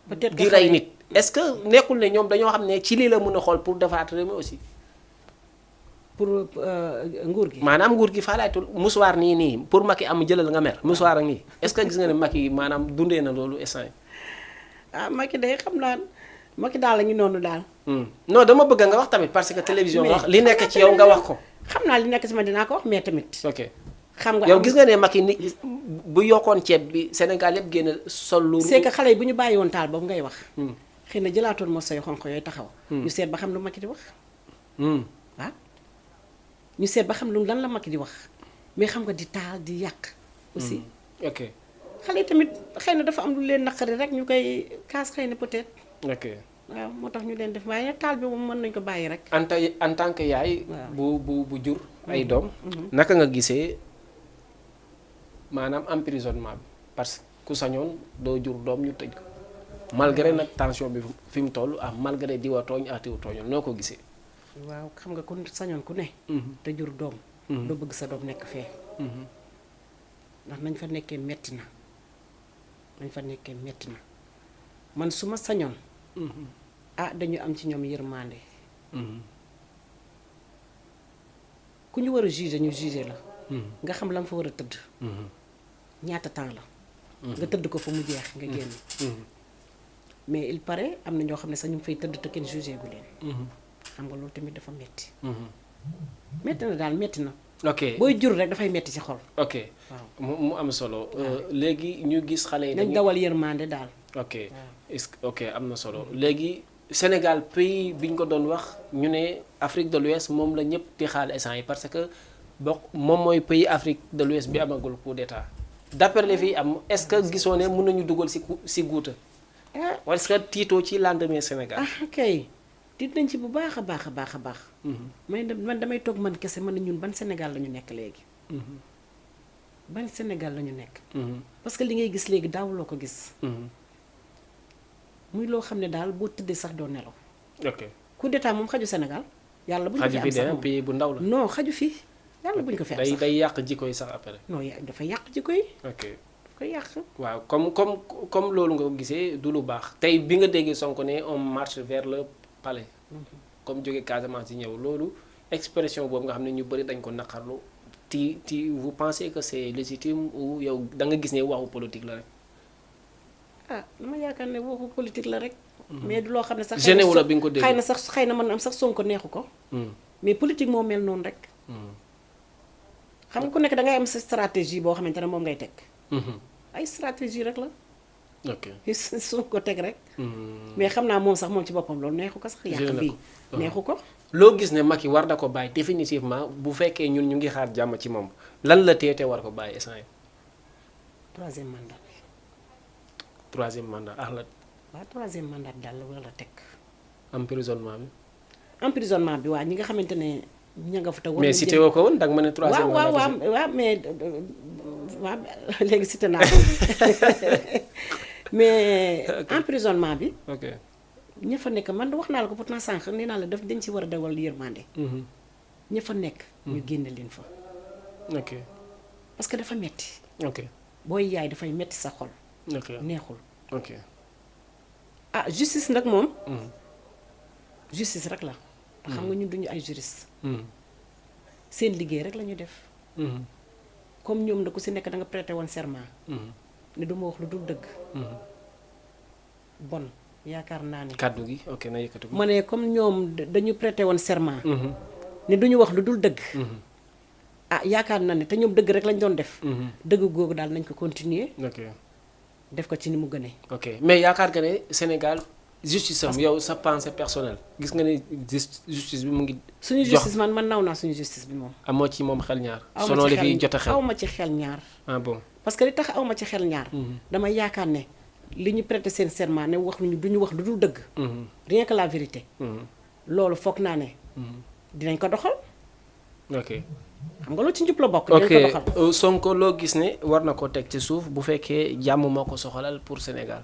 peut-être di rey nit est-ce que nekkul ne ñoom dañoo xam ne ci lii la mën a xool pour defaat réew mi aussi. pour nguur gi. maanaam nguur gi faaleetul musuwaar nii pour Macky am jëlal nga mer musuwaar ak nii est-ce que gis nga ne Macky maanaam dundee na loolu instant ah Macky day xam naa Macky daal la ñu noonu daal. non dama bëgg nga wax tamit parce que télévision wax li nekk ci yow nga wax ko. xam naa li nekk ci ma dinaa ko wax mais tamit. ok xam nga yow gis nga ne Macky ni bu yokkoon ceeb bi Sénégal yëpp génn sol lu. c'est que xale yi bu ñu bàyyi woon taal boobu ngay wax. xëy na jëlaatoon morceau yu xonq yooyu taxaw. ñu seet ba xam lu Macky di wax. waaw ñu seet ba xam lu lan la Macky di wax mais xam nga di taal di yàq. aussi ok xale yi tamit xëy na dafa am lu leen naqari rek ñu koy kaas xëy na peut-être. ok waaw moo tax ñu leen def waaye nag taal bi moom mën nañu ko bàyyi rek. en tant que yaay. bu jur ay doom. naka nga gisee maanaam emprisonnement bi parce que ku sañoon doo jur doom ñu tëj ko malgré nag tension bi fi mu toll malgré diwa tooñ ak diwa tooñoon noo ko gisee. waaw xam nga ku sañoon ku ne. te jur doom. doo bëgg sa doom nekk fee. ndax nañ fa nekkee metti na man su ma sañoon. dañu am ci ñoom yërmande. ku ñu war a juger ñu juger la. nga xam la nga fa war a tëdd. ñaata temps la. nga tëdd ko fa mu jeex nga génn. mais il paraît am na ñoo xam ne sax ñu ngi fay tëdd te kenn jugé gu leen. xam nga loolu tamit dafa metti metti na daal metti na. ok booy jur rek dafay metti ci xol. ok waaw mu am solo. léegi ñu gis xale yi. nañ dawal yërmande daal. ok ok am na solo léegi Sénégal pays bi ñu ko doon wax ñu ne Afrique de l'Ouest moom la ñëpp di xaal essence yi parce que moom mooy pays Afrique de l'Ouest bi amagul coup d'état d'après les fi am est-ce que gisoo ne mën nañu dugal si guuta wala est-ce que tiitoo ci lendemain Sénégal. kay tiit nañ ci bu baax a baax. man damay toog man kese man ñun ban Sénégal la ñu nekk léegi. ban Sénégal la ñu nekk. parce que li ngay gis léegi daawuloo ko gis. muy loo xam ne daal boo tëddee sax doo nelaw. ok coup d'état moom xaju Sénégal. yàlla bu ñu ko fi am sax moom pays bu ndaw la. non xaju fi yàlla bu ñu ko fi am sax day yàq jikko yi sax après. non dafa yàq jikko yi. ok dafa koy yàq. waaw comme loolu nga gisee du lu baax. tey bi nga déggee Sonko ne on marche vers le palais. comme jóge Casamance di ñëw loolu expression boobu nga xam ne ñu bëri dañ ko naqarlu ti vous pensez que c'est légitime ou yow da nga gis ne waxu politique la rek. dama yaakaar ne waxu politique la rek. mais du loo xam ne sax. génne wu la bi nga ko dégg xëy na mën am sax Sonko neexu ko. mais politique moo mel noonu rek. xam nga ku nekk da ngay am sa stratégie boo xamante ne moom ngay teg. ay stratégie rek la. ok su ko teg rek. mais xam naa moom sax moom ci boppam loolu neexu ko sax. yàq bii neexu ko. loo gis ne Macky war na ko bàyyi définitivement bu fekkee ñun ñu ngi xaar jàmm ci moom lan la téete war ko bàyyi instant yi. troisième mandat. troisième mandat la. waaw troisième mandat daal la war a teg. emprisonnement bi. emprisonnement bi waa ñi nga xamante ne ña nga fa te. mais cité woo ko woon danga ma ne troisième mandat. waaw mais waaw léegi cité naa ko mais emprisonnement bi. ok ña fa nekk man wax naa la ko pourtant sànq nee naa la dañ ci war a dawal yërmande. ña fa nekk. ñu génne leen fa. ok parce que dafa metti. ok booy yaay dafay metti sa xol. ok neexul. ok justice nag moom. justice rek la. xam nga ñun duñu ay juriste. seen liggéey rek la ñu def. comme ñoom da ku si nekk da nga prêté woon serment. ne du ma wax lu dul dëgg. bon yaakaar naa ne. kàddu gi ok na yëkkati ko. ma ne comme ñoom dañu prêté woon serment. ne duñu wax lu dul dëgg. ah yaakaar naa ne te ñoom dëgg rek lañ doon def. dëgg googu daal nañ ko continuer. ok def ko ci ni mu gënee. ok mais yaakaar nga ne Sénégal justice am yow sa pensée personnelle gis nga ne justice bi mu ngi. suñu justice man naw naa suñu justice bi moom. amoo ci moom xel ñaar. aw selon li fi jot a xel aw ma ci xel ñaar. ah bon parce que li tax aw ma ci xel ñaar. dama yaakaar ne li ñu prêté seen serment ne wax ñu duñu wax lu dul dëgg. rien que la vérité. loolu foog naa ne. dinañ ko doxal. ok xam nga loolu ci njub la bokk. dinañ ko doxal ok Sonko loo gis ne war na ko teg ci suuf bu fekkee jàmm moo ko soxalal pour Sénégal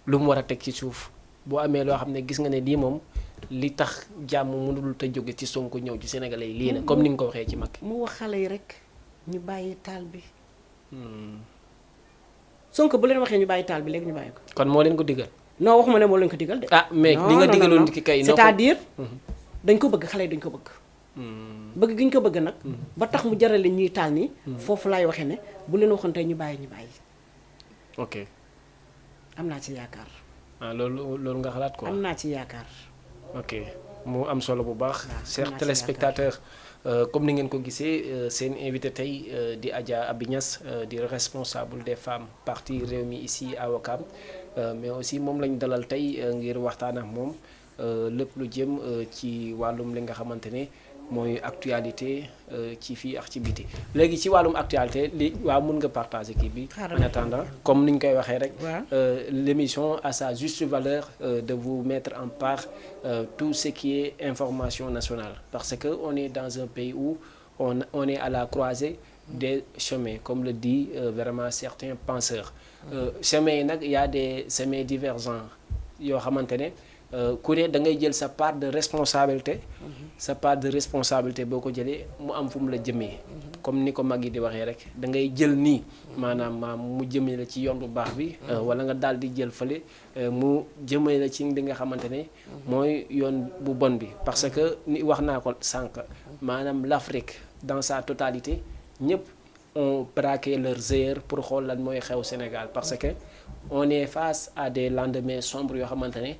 lu mu war a teg ci suuf boo amee loo xam ne gis nga ne lii moom li tax jàmm mënul te jóge ci Sonko ñëw ci Sénégalais yi lii na comme ni nga ko waxee ci mag. mu wax xale yi rek ñu bàyyi taal bi. Sonko bu leen waxee ñu bàyyi taal bi léegi ñu bàyyi ko. kon moo leen ko digal. non waxuma ne moo leen ko digal de. ah mais li nga digaloon ki kay. c'est-à-dire dañ ko bëgg xale yi dañ ko bëgg. bëgg gi ñu ko bëgg nag. ba tax mu jarale ñuy taal nii. foofu laay waxee ne bu leen waxoon tey ñu bàyyi. ok. am naa ci yaakaar. ah loolu nga xalaat quoi. am naa ci yaakaar. ok mu am solo bu baax. chers téléspectateurs comme ni ngeen ko gisee seen invité tey di Adja Aby Niass di responsable des femmes parti Rewmi ici à Ouakam mais aussi moom lañu dalal tey ngir waxtaan ak moom lépp lu jëm ci wàllum li nga xamante ne mooy actualité ci fii ak ci biti léegi ci wàllum actualité li waaw mun nga partager kii bi en attendant comme ni ñu koy waxee rek l'émission a sa juste valeur de vous mettre en part tout ce qui est information nationale parce que on est dans un pays où on est à la croisée des chemins comme le dit vraiment certains penseurs chemins yi nag y a des chemins divergents yoo xamante ne ku ne da ngay jël sa part de responsabilité sa part de responsabilité boo ko jëlee mu am fu mu la jëmee comme ni ko mag yi di waxee rek da ngay jël nii maanaam mu jëmee la ci yoon bu baax bi wala nga daal di jël fële mu jëmee la ci li nga xamante ne mooy yoon bu bon bi parce que ni wax naa ko sànq maanaam l'Afrique dans sa totalité ñëpp ont braqué leurs œillères pour xool lan mooy xew Sénégal parce que on est face à des lendemains sombres yoo xamante ne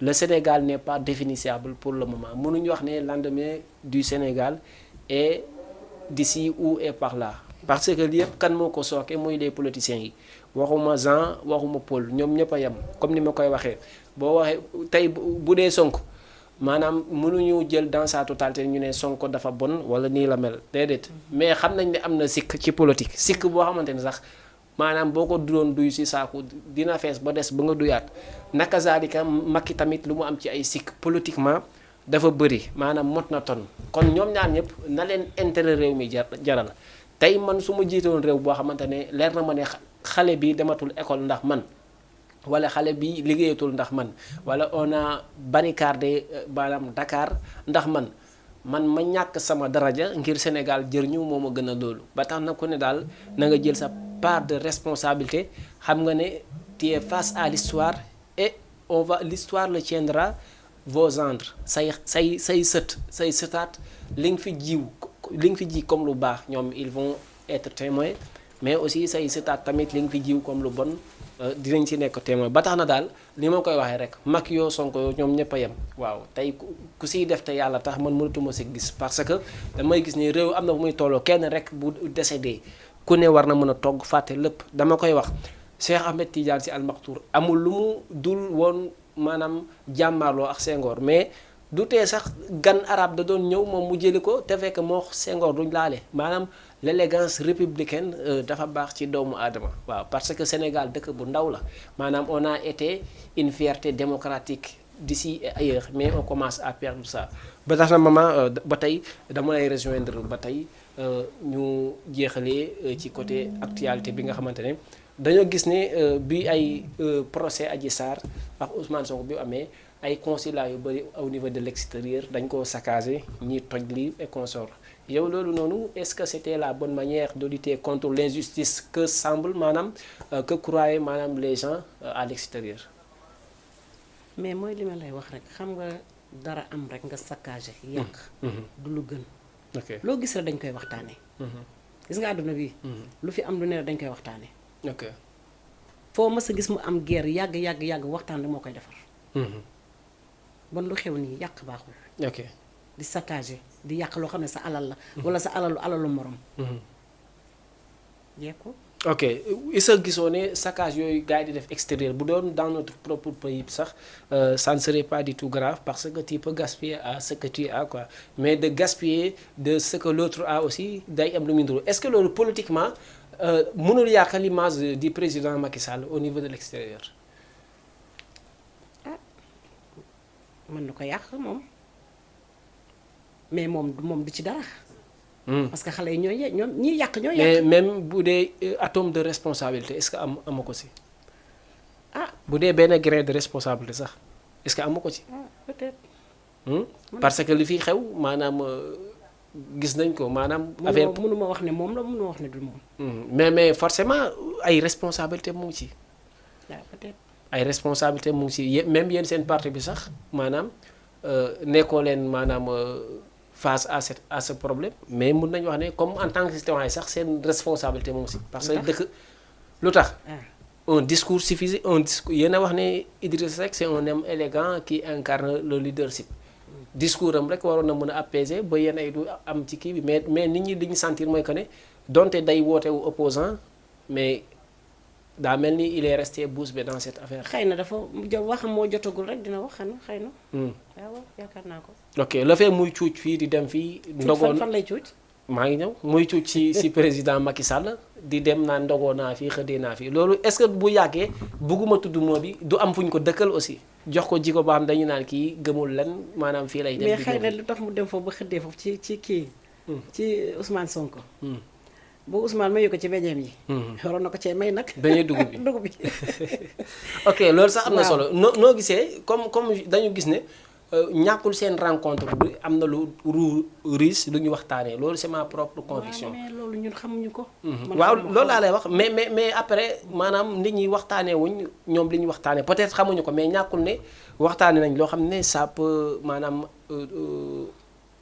le Sénégal n'est pas définissable pour le moment mënuñu wax ne lendemain du Sénégal est d'ici ou est par là parce que li yëpp kan moo ko sooke muy les politiciens yi waxuma Jean waxuma Paul ñoom ñëpp a yem comme ni ma koy waxee boo waxee tey bu dee Sonko maanaam mënuñu jël dans sa totalité ñu ne Sonko dafa bon wala nii la mel déedéet mais xam nañ ne am na sikk ci politique sikk boo xamante ne sax maanaam boo ko doon duy si saaku dina fees ba des ba nga duyaat naka zaalika Macky tamit lu mu am ci ay sikk politiquement dafa bëri maanaam mot na ton kon ñoom ñaar ñëpp na leen intérêt réew mi jaral tey man su ma jiitoon réew boo xamante ne leer na ma ne xale bi dematul école ndax man wala xale bi liggéeyatul ndax man wala on a barricadé maanaam Dakar ndax man ma ñàkk sama daraja ngir Sénégal jëriñu moo ma gën a loolu ba tax na ku ne daal na nga jël sa part de responsabilité xam nga ne tu es face à l'histoire et l'histoire le tiendra vos gendres say sët say sëtaat li nga fi ji comme lu baax ñoom ils vont être témoins mais aussi say sëtaat tamit li nga fi jiw comme lu bon dinañ ci nekk témoin ba tax na daal li ma koy waxee rek mag yoo Sonko yoo ñoom ñëpp a yem waaw tey ku siy def te yàlla tax man mënatuma si gis parce que damay gis ni réew am na fu muy tolloo kenn rek bu décédé ku ne war na mën a togg fàtte lépp dama koy wax Cheikh Ahmed Tidiane Sy Al Maktoum amul lu mu dul woon maanaam jàmmaarloo ak Senghor mais du tee sax gan arabe da doon ñëw moom mu jëli ko te fekk moo Senghor duñ laale maanaam l'élégance républicaine dafa baax ci doomu aadama waaw parce que Sénégal dëkk bu ndaw la maanaam on a été une fierté démocratique d'ici et ailleurs mais on commence à perdre ça ba tax na maman ba tey dama lay rejoindre ba tey ñu jeexalee ci côté actualité bi nga xamante ne dañoo gis ne bi ay procès Adji Sarr ak Ousmane Sonko bi amee ay consulats yu bëri au niveau de l'extérieur dañ koo saccagé ñi toj lii et consort yow loolu noonu est-ce que c'était la bonne manière de lutter contre l'injustice que semble maanaam que croyaient maanaam les gens à l'extérieur mais mooy li ma lay wax rek xam nga dara am rek nga saccagé yàq. du lu gën. ok loo gis rek dañ koy waxtaanee. gis nga àdduna bi. lu fi am lu ne dañ koy waxtaanee. ok foo mës a gis mu am guerre yàgg waxtaan rek moo koy defar. bon lu xew nii yàq baaxul. ok di saccagé di yàq loo xam ne sa alal la. wala sa alalu morom. yekku. ok isa gisoo ne saccage yooyu gars yi di def extérieur bu doon dans notre propre pays sax ça ne serait pas du tout grave parce que tu peux gaspiller à ce que tu as quoi mais de gaspiller de ce que l'autre a aussi day am lu muy nduru est-ce que loolu politiquement mënul yàq l'image du président Macky Sall au niveau de l'extérieur. ah mën na ko yàq moom mais moom du ci dara. parce que xale yi ñoom ñiy yàq ñooy yàq. mais même bu dee atome de responsabilité est-ce que ama ko si. ah bu dee benn grain de responsabilité sax est-ce que ama ko ci. peut-être. parce que li fi xew maanaam gis nañ ko maanaam. affaire mënuma wax ne moom la mënuma wax ne du moom. mais forcément ay responsabilité mu ngi ci. waaw peut-être. ay responsabilité mu ngi ci même yéen seen parti bi sax maanaam nekkoo leen maanaam. face à ce problème mais mun nañu wax ne comme en tant que citoyen sax seen responsabilité moom si parce que dëkk lu tax un discours suffisait un discours yéen a wax ne Idrissa Seck c'est un homme élégant qui incarne le leadership discours am rek waroon na mën a apaiser ba yéen ay du am ci kii bi mais nit ñi li ñu sentir mooy que ne donte day wootewu opposant mais daa mel ni il est resté bouche bée dans cette affaire. xëy na dafa waxam moo jotagul rek dina wax xëy na. waaw yaakaar naa ko. ok la fee muy cuuc fii di dem fii. ndogoon fan lay cuuc. maa ngi ñëw muy cuuc ci président Macky Sall di dem naan ndogoo naa fii xëddee naa fii loolu est-ce que bu yàggee bugguma tudd moo bi du am fu ñu ko dëkkal aussi jox ko jiko ba xam dañu naan kii gëmul lan maanaam fii lay. dem mais xëy na lu tax mu dem foofu ba xëddee foofu ci kii. ci Ousmane Sonko. boo Ousmane mayu ko ci beñeem yi. waroon na ko cee may nag. beñee dugub bi dugub bi. ok loolu sax am na solo noo gisee comme dañu gis ne ñàkkul seen rencontre bi am na lu riche lu ñu waxtaanee loolu c'est ma propre conviction. mais loolu ñun xamuñu ko. waaw loolu laa lay wax mais après maanaam nit ñi waxtaanee wuñ ñoom li ñu waxtaanee peut-être xamuñu ko mais ñàkkul ne waxtaanee nañ loo xam ne ça peut maanaam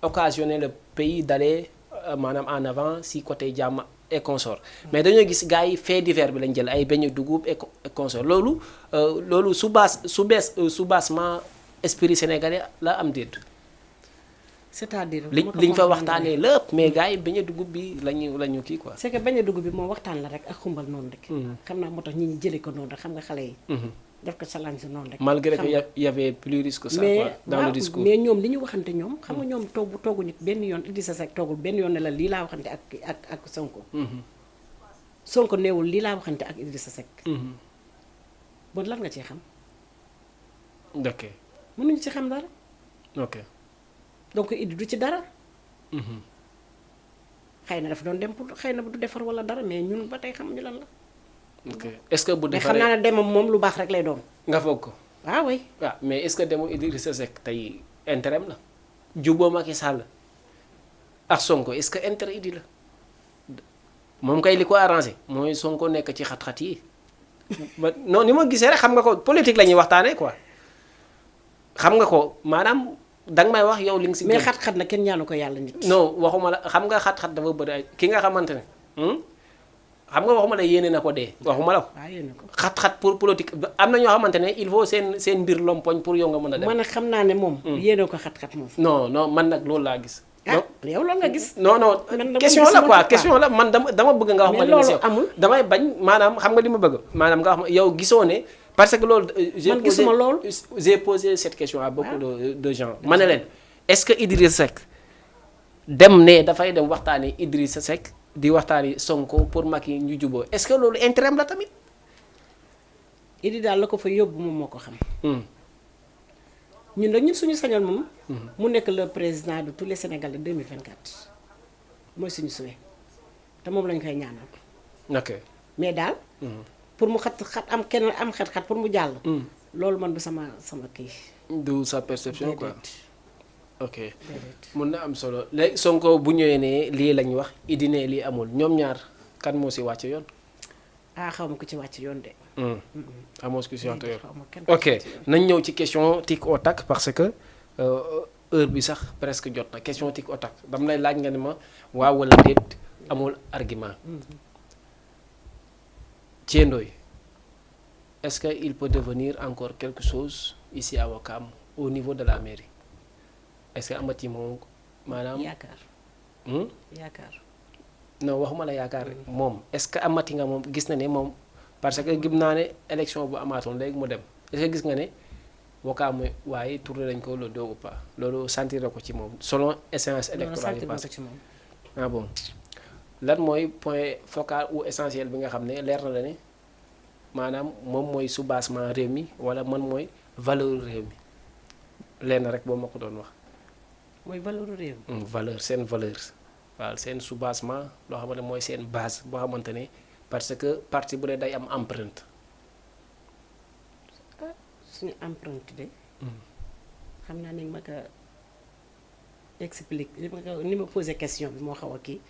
occasionner le pays d'aller maanaam en avant si côté jàmm et consort mais dañoo gis gars yi fait divers bi lañ jël ay beñe dugub et consort loolu su bassement esprit sénégalais la am déet. c'est-à-dire liñ fa waxtaanee lépp mais gars yi beñe dugub bi lañu kii quoi. c'est que beñe dugub bi moom waxtaan la rek ak xumbal noonu rek. xam naa moo tax ñi jëlee ko noonu rek xam nga xale yi. def ko challenge noonu rek. malgré que y avait plus risque que ça quoi dans le discours. mais ñoom li ñu waxante ñoom. xam nga ñoom tooguñu benn yoon Idrissa Seck toogul benn yoon ne la lii laa waxante ak Sonko. Sonko neewul lii laa waxante ak Idrissa Seck. bon lan nga ciy xam. ok. mënuñu ci xam dara. ok. donc Idi du ci dara. xëy na dafa doon dem pour xëy na du defar wala dara mais ñun ba tey xamuñu lan la. ok est-ce que bu defaree mais xam naa ne demam moom lu baax rek lay doon. nga foog ko. waaw oui. waaw mais est-ce que demu Idrissa Seck tey intérêt la. juboo Macky Sall ak Sonko est-ce que intérêt Idi la moom kay li ko arrangé mooy Sonko nekk ci xat-xat yi ba non ni ma gisee rek xam nga ko politique la ñuy waxtaanee quoi xam nga ko maanaam danga may wax yow li nga si. mais xat-xat na kenn ñaanu ko yàlla nit. non waxuma la xam nga xat-xat dafa bëri ay ki nga xamante ne. xam nga waxuma la yéene na ko dee waxuma la ko. waaw yéene ko xat-xat pour politique am na ñoo xamante ne il faut seen mbir lompoñ pour yow nga mën a dem. man nag xam naa ne moom. yéene ko xat-xat moom. non man nag loolu laa gis. ah yow loolu nga gis. non question la quoi question la man dama bëgg nga wax ma. mais loolu amul damay bañ maanaam xam nga li ma bëgg maanaam nga wax ma yow gisoo ne parce que loolu. man gisuma loolu j'ai posé cette question à beaucoup de gens. ma ne leen est-ce que Idrissa Seck dem ne dafay dem waxtaani Idrissa Seck di waxtaani Sonko pour Macky ñu juboo est-ce que loolu intérêt la tamit. Idi daal la ko fa yóbbu moom moo ko xam. ñun nag ñun suñu sañoon moom. mu nekk le président de tous les Sénégalais 2024 mooy suñu souhait te moom lañ koy ñaanal. ok mais daal. pour mu xat am kenn am xat-xat pour mu jàll. loolu man du sama kii. du sa perception quoi. ok déedéet. mun na am solo léegi Sonko bu ñëwee ne lii lañ wax Idi ne lii amul ñoom ñaar kan moo si wàcc yoon. ah xaw ma ko ci wàcc yoon de. amoo si ku si wàcc yoon. xaw ma kenn ok nañ ñëw ci question tic au tac parce que heure bi sax presque jot na question tic au tac dama lay laaj nga ne ma waaw wala déet amul argument. Thiendoye est-ce que il peut devenir encore quelque chose ici à Ouakam au niveau de la mairie est-ce que amati moom maanaam. yaakaar. yaakaar. non waxuma la yaakaar moom est-ce que amati nga moom gis na ne moom parce que gëm naa ne élection bu amaatoon léegi mu dem est-ce que gis nga ne Ouakam waaye tourné nañ ko le dos ou pas loolu sentir ko ci moom selon échéance électorale yi passé ah bon lan mooy point focal ou essentiel bi nga xam ne leer na la ne maanaam moom mooy soubassement réew mi wala man mooy valeur réew mi lenn rek boo ma ko doon wax. mooy valeur réew mi. valeur seen valeur waaw seen soubassement loo xamante ne mooy seen base boo xamante ne parce que parti bu ne day am empreinte. suñu empreinte de. xam naa ni ma ko explique ni ma posé question bi moo xaw a kii.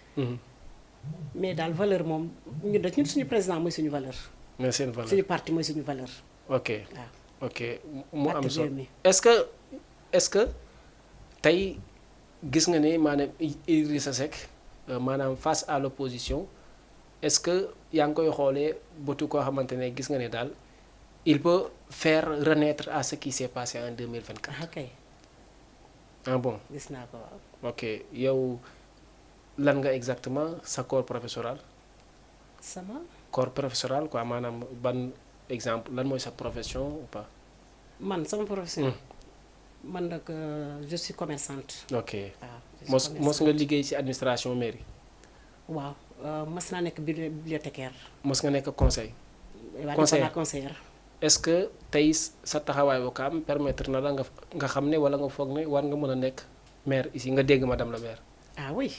mais daal valeur moom ñun suñu président mooy suñu valeur. mais seen valeur suñu parti mooy suñu valeur. ok waaw ok mu am solo est-ce que tey gis nga ne maanaam Idrissa Seck maanaam face à l'opposition est-ce que yaa ngi koy xoolee bëtu koo xamante ne gis nga ne daal il peut faire renaître à ce qui s'est passé en 2024. ok. ah bon gis naa ko waaw. ok yow lan nga exactement sa corps professoral. sama. corps professoral quoi maanaam ban exemple lan mooy sa profession ou pas. man sama profession. man nag je suis commerçante. ok waaw mos nga liggéey ci administration mairie. waaw mos naa nekk bibliothécaire. mos nga nekk conseil. conseillère. est-ce que tey sa taxawaay Ouakam permettre na la nga xam ne wala nga foog ne war nga mën a nekk maire ici nga dégg madame la maire. ah oui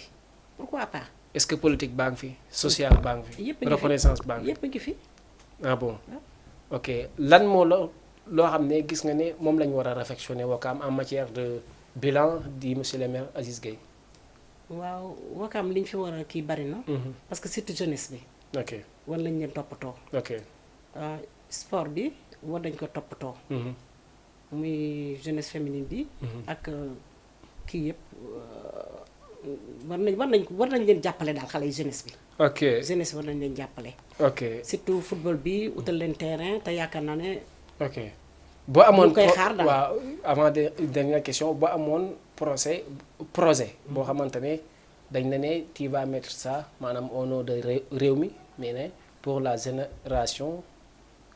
pourquoi pas. est-ce que politique baa ngi fi social baa ngi fi. yëpp a ngi fi reconnaissance baa ngi fi yëpp a ngi fi. ah bon ok lan moo loo xam ne gis nga ne moom la ñu war a réfectionner Ouakam en matière de bilan di monsieur le maire Aziz Gueye. waaw Ouakam li ñu fi war a kii bari na. parce que surtout jeunesse bi. ok war nañ leen toppatoo. ok sport bi war nañ ko toppatoo. muy jeunesse féminine bi. ak kii yëpp war nañ leen jàppale daal xale yi jeunesse bi. ok jeunesse war nañ leen jàppale. ok surtout football bi utal leen terrain te yaakaar naa ne. ok boo amoon koy xaar daal waaw avant dernière question boo amoon projet boo xamante ne dañ la ne tu vas mettre ça maanaam au nom de réew mi mais ne pour la génération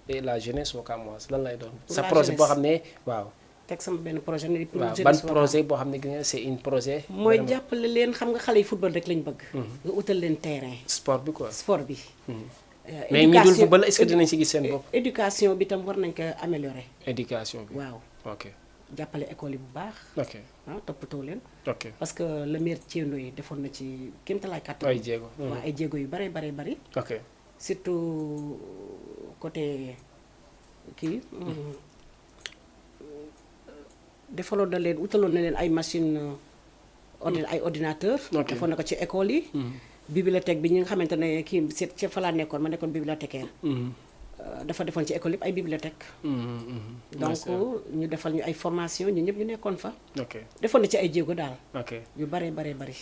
et la jeunesse ouakamoise lan lay doon. sa projet boo xam ne waaw. teg sama benn projet ne pour waaw jeunesse ban projet boo xam ne gis nga c'est une projet. mooy jàppale leen xam nga xale yi football rek lañ bëgg. nga utal leen terrain. sport bi quoi sport bi. mais ñi dul football est-ce que dinañ ci gis seen bopp. éducation bi tam war nañ ko améliorer. éducation bi waaw. ok jàppale école yi bu baax. ok toppatoo leen. ok parce que le maire Thiendoye defoon na ci kéemtalaay kàttan. ay jéego. waaw ay jéego yu bare bari. ok surtout côté kii. defaloon na leen utaloon na leen ay machine ay ordinateur defoon na ko ci école yi. bibliothèque bi ñi nga xamante ne kii ci fa laa nekkoon ma nekkoon bibliothécaire. dafa defoon ci école yëpp ay bibliothèque. donc ñu defal ñu ay formation ñu ñëpp ñu nekkoon fa. ok defoon na ci ay jéego daal. ok yu bare bari.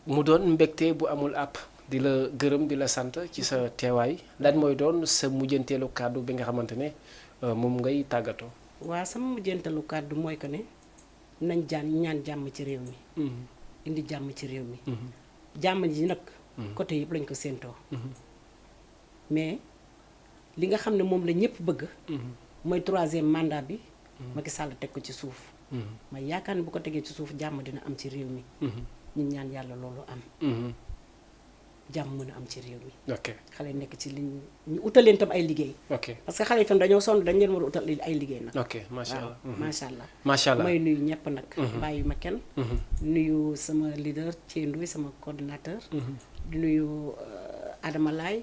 mu doon mbégte bu amul àpp di la gërëm di la sant ci sa teewaay lan mooy doon sa mujjanteelu kàddu bi nga xamante ne moom ngay tàggatoo. waaw sama mujjanteelu kàddu mooy que ne nañ ñaan jàmm ci réew mi. indi jàmm ci réew mi. jàmm ji nag. côté yëpp lañ ko séentoo. mais li nga xam ne moom la ñëpp bëgg. mooy 3e mandat bi. Macky Sall teg ko ci suuf. ma yaakaar ne bu ko tegee ci suuf jàmm dina am ci réew mi. ñu ñaan yàlla loolu am. jàmm mën a am ci réew mi. ok xale nekk ci liñ ñu utal leen tam ay liggéey. ok parce que xale itam dañoo sonn dañ leen war a utal ay liggéey nag. ok macha allah macha allah. macha allah may nuyu ñëpp nag. bàyyi ma kenn. nuyu sama leader Thiendoye sama coordinateur. di nuyu Adama Laye.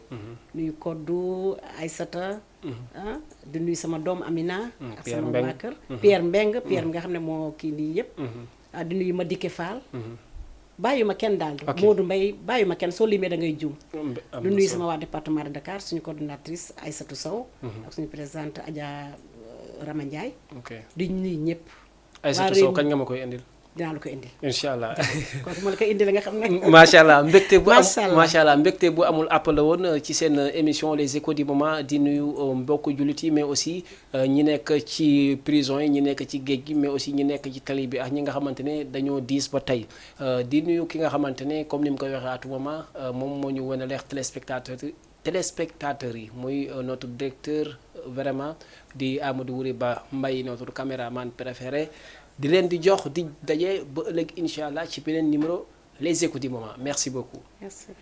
nuyu Kodou Aïssata. di nuyu sama doom Amina. ak sama waa kër Pierre Mbeng Pierre nga xam ne moo kii nii yëpp. di nuyu Madické Fall. bàyyi ma kenn daal. Modou Mbaye bàyyi ma kenn soo limee da ngay juum. du nuyu sama waa département de Dakar suñu coordinatrice Aïssatou Sow. ak suñu présidente Adja Rama Ndiaye. ok di nuyu ñëpp. Aïssatou Sow kañ nga ma koy indil. dinaa la ko indil. incha allah kon ma la koy indil nga xam ne. macha allah mbégte bu am macha allah macha allah mbégte bu amul àpp la woon ci seen émission les échos du moment di nuyu mbokku jullit yi mais aussi ñi nekk ci prison yi ñi nekk ci géej gi mais aussi ñi nekk ci tali bi ak ñi nga xamante ne dañoo diis ba tey di nuyu ki nga xamante ne comme ni mu koy waxee à tout moment moom moo ñu wan a leex téléspectateurs yi muy notre directeur vraiment di Amadou Wuri Ba Mbaye notre caméraman préféré. di leen di jox di daje ba ëllëg incha allah ci beneen numéro les échos du moment merci beaucoup. Merci.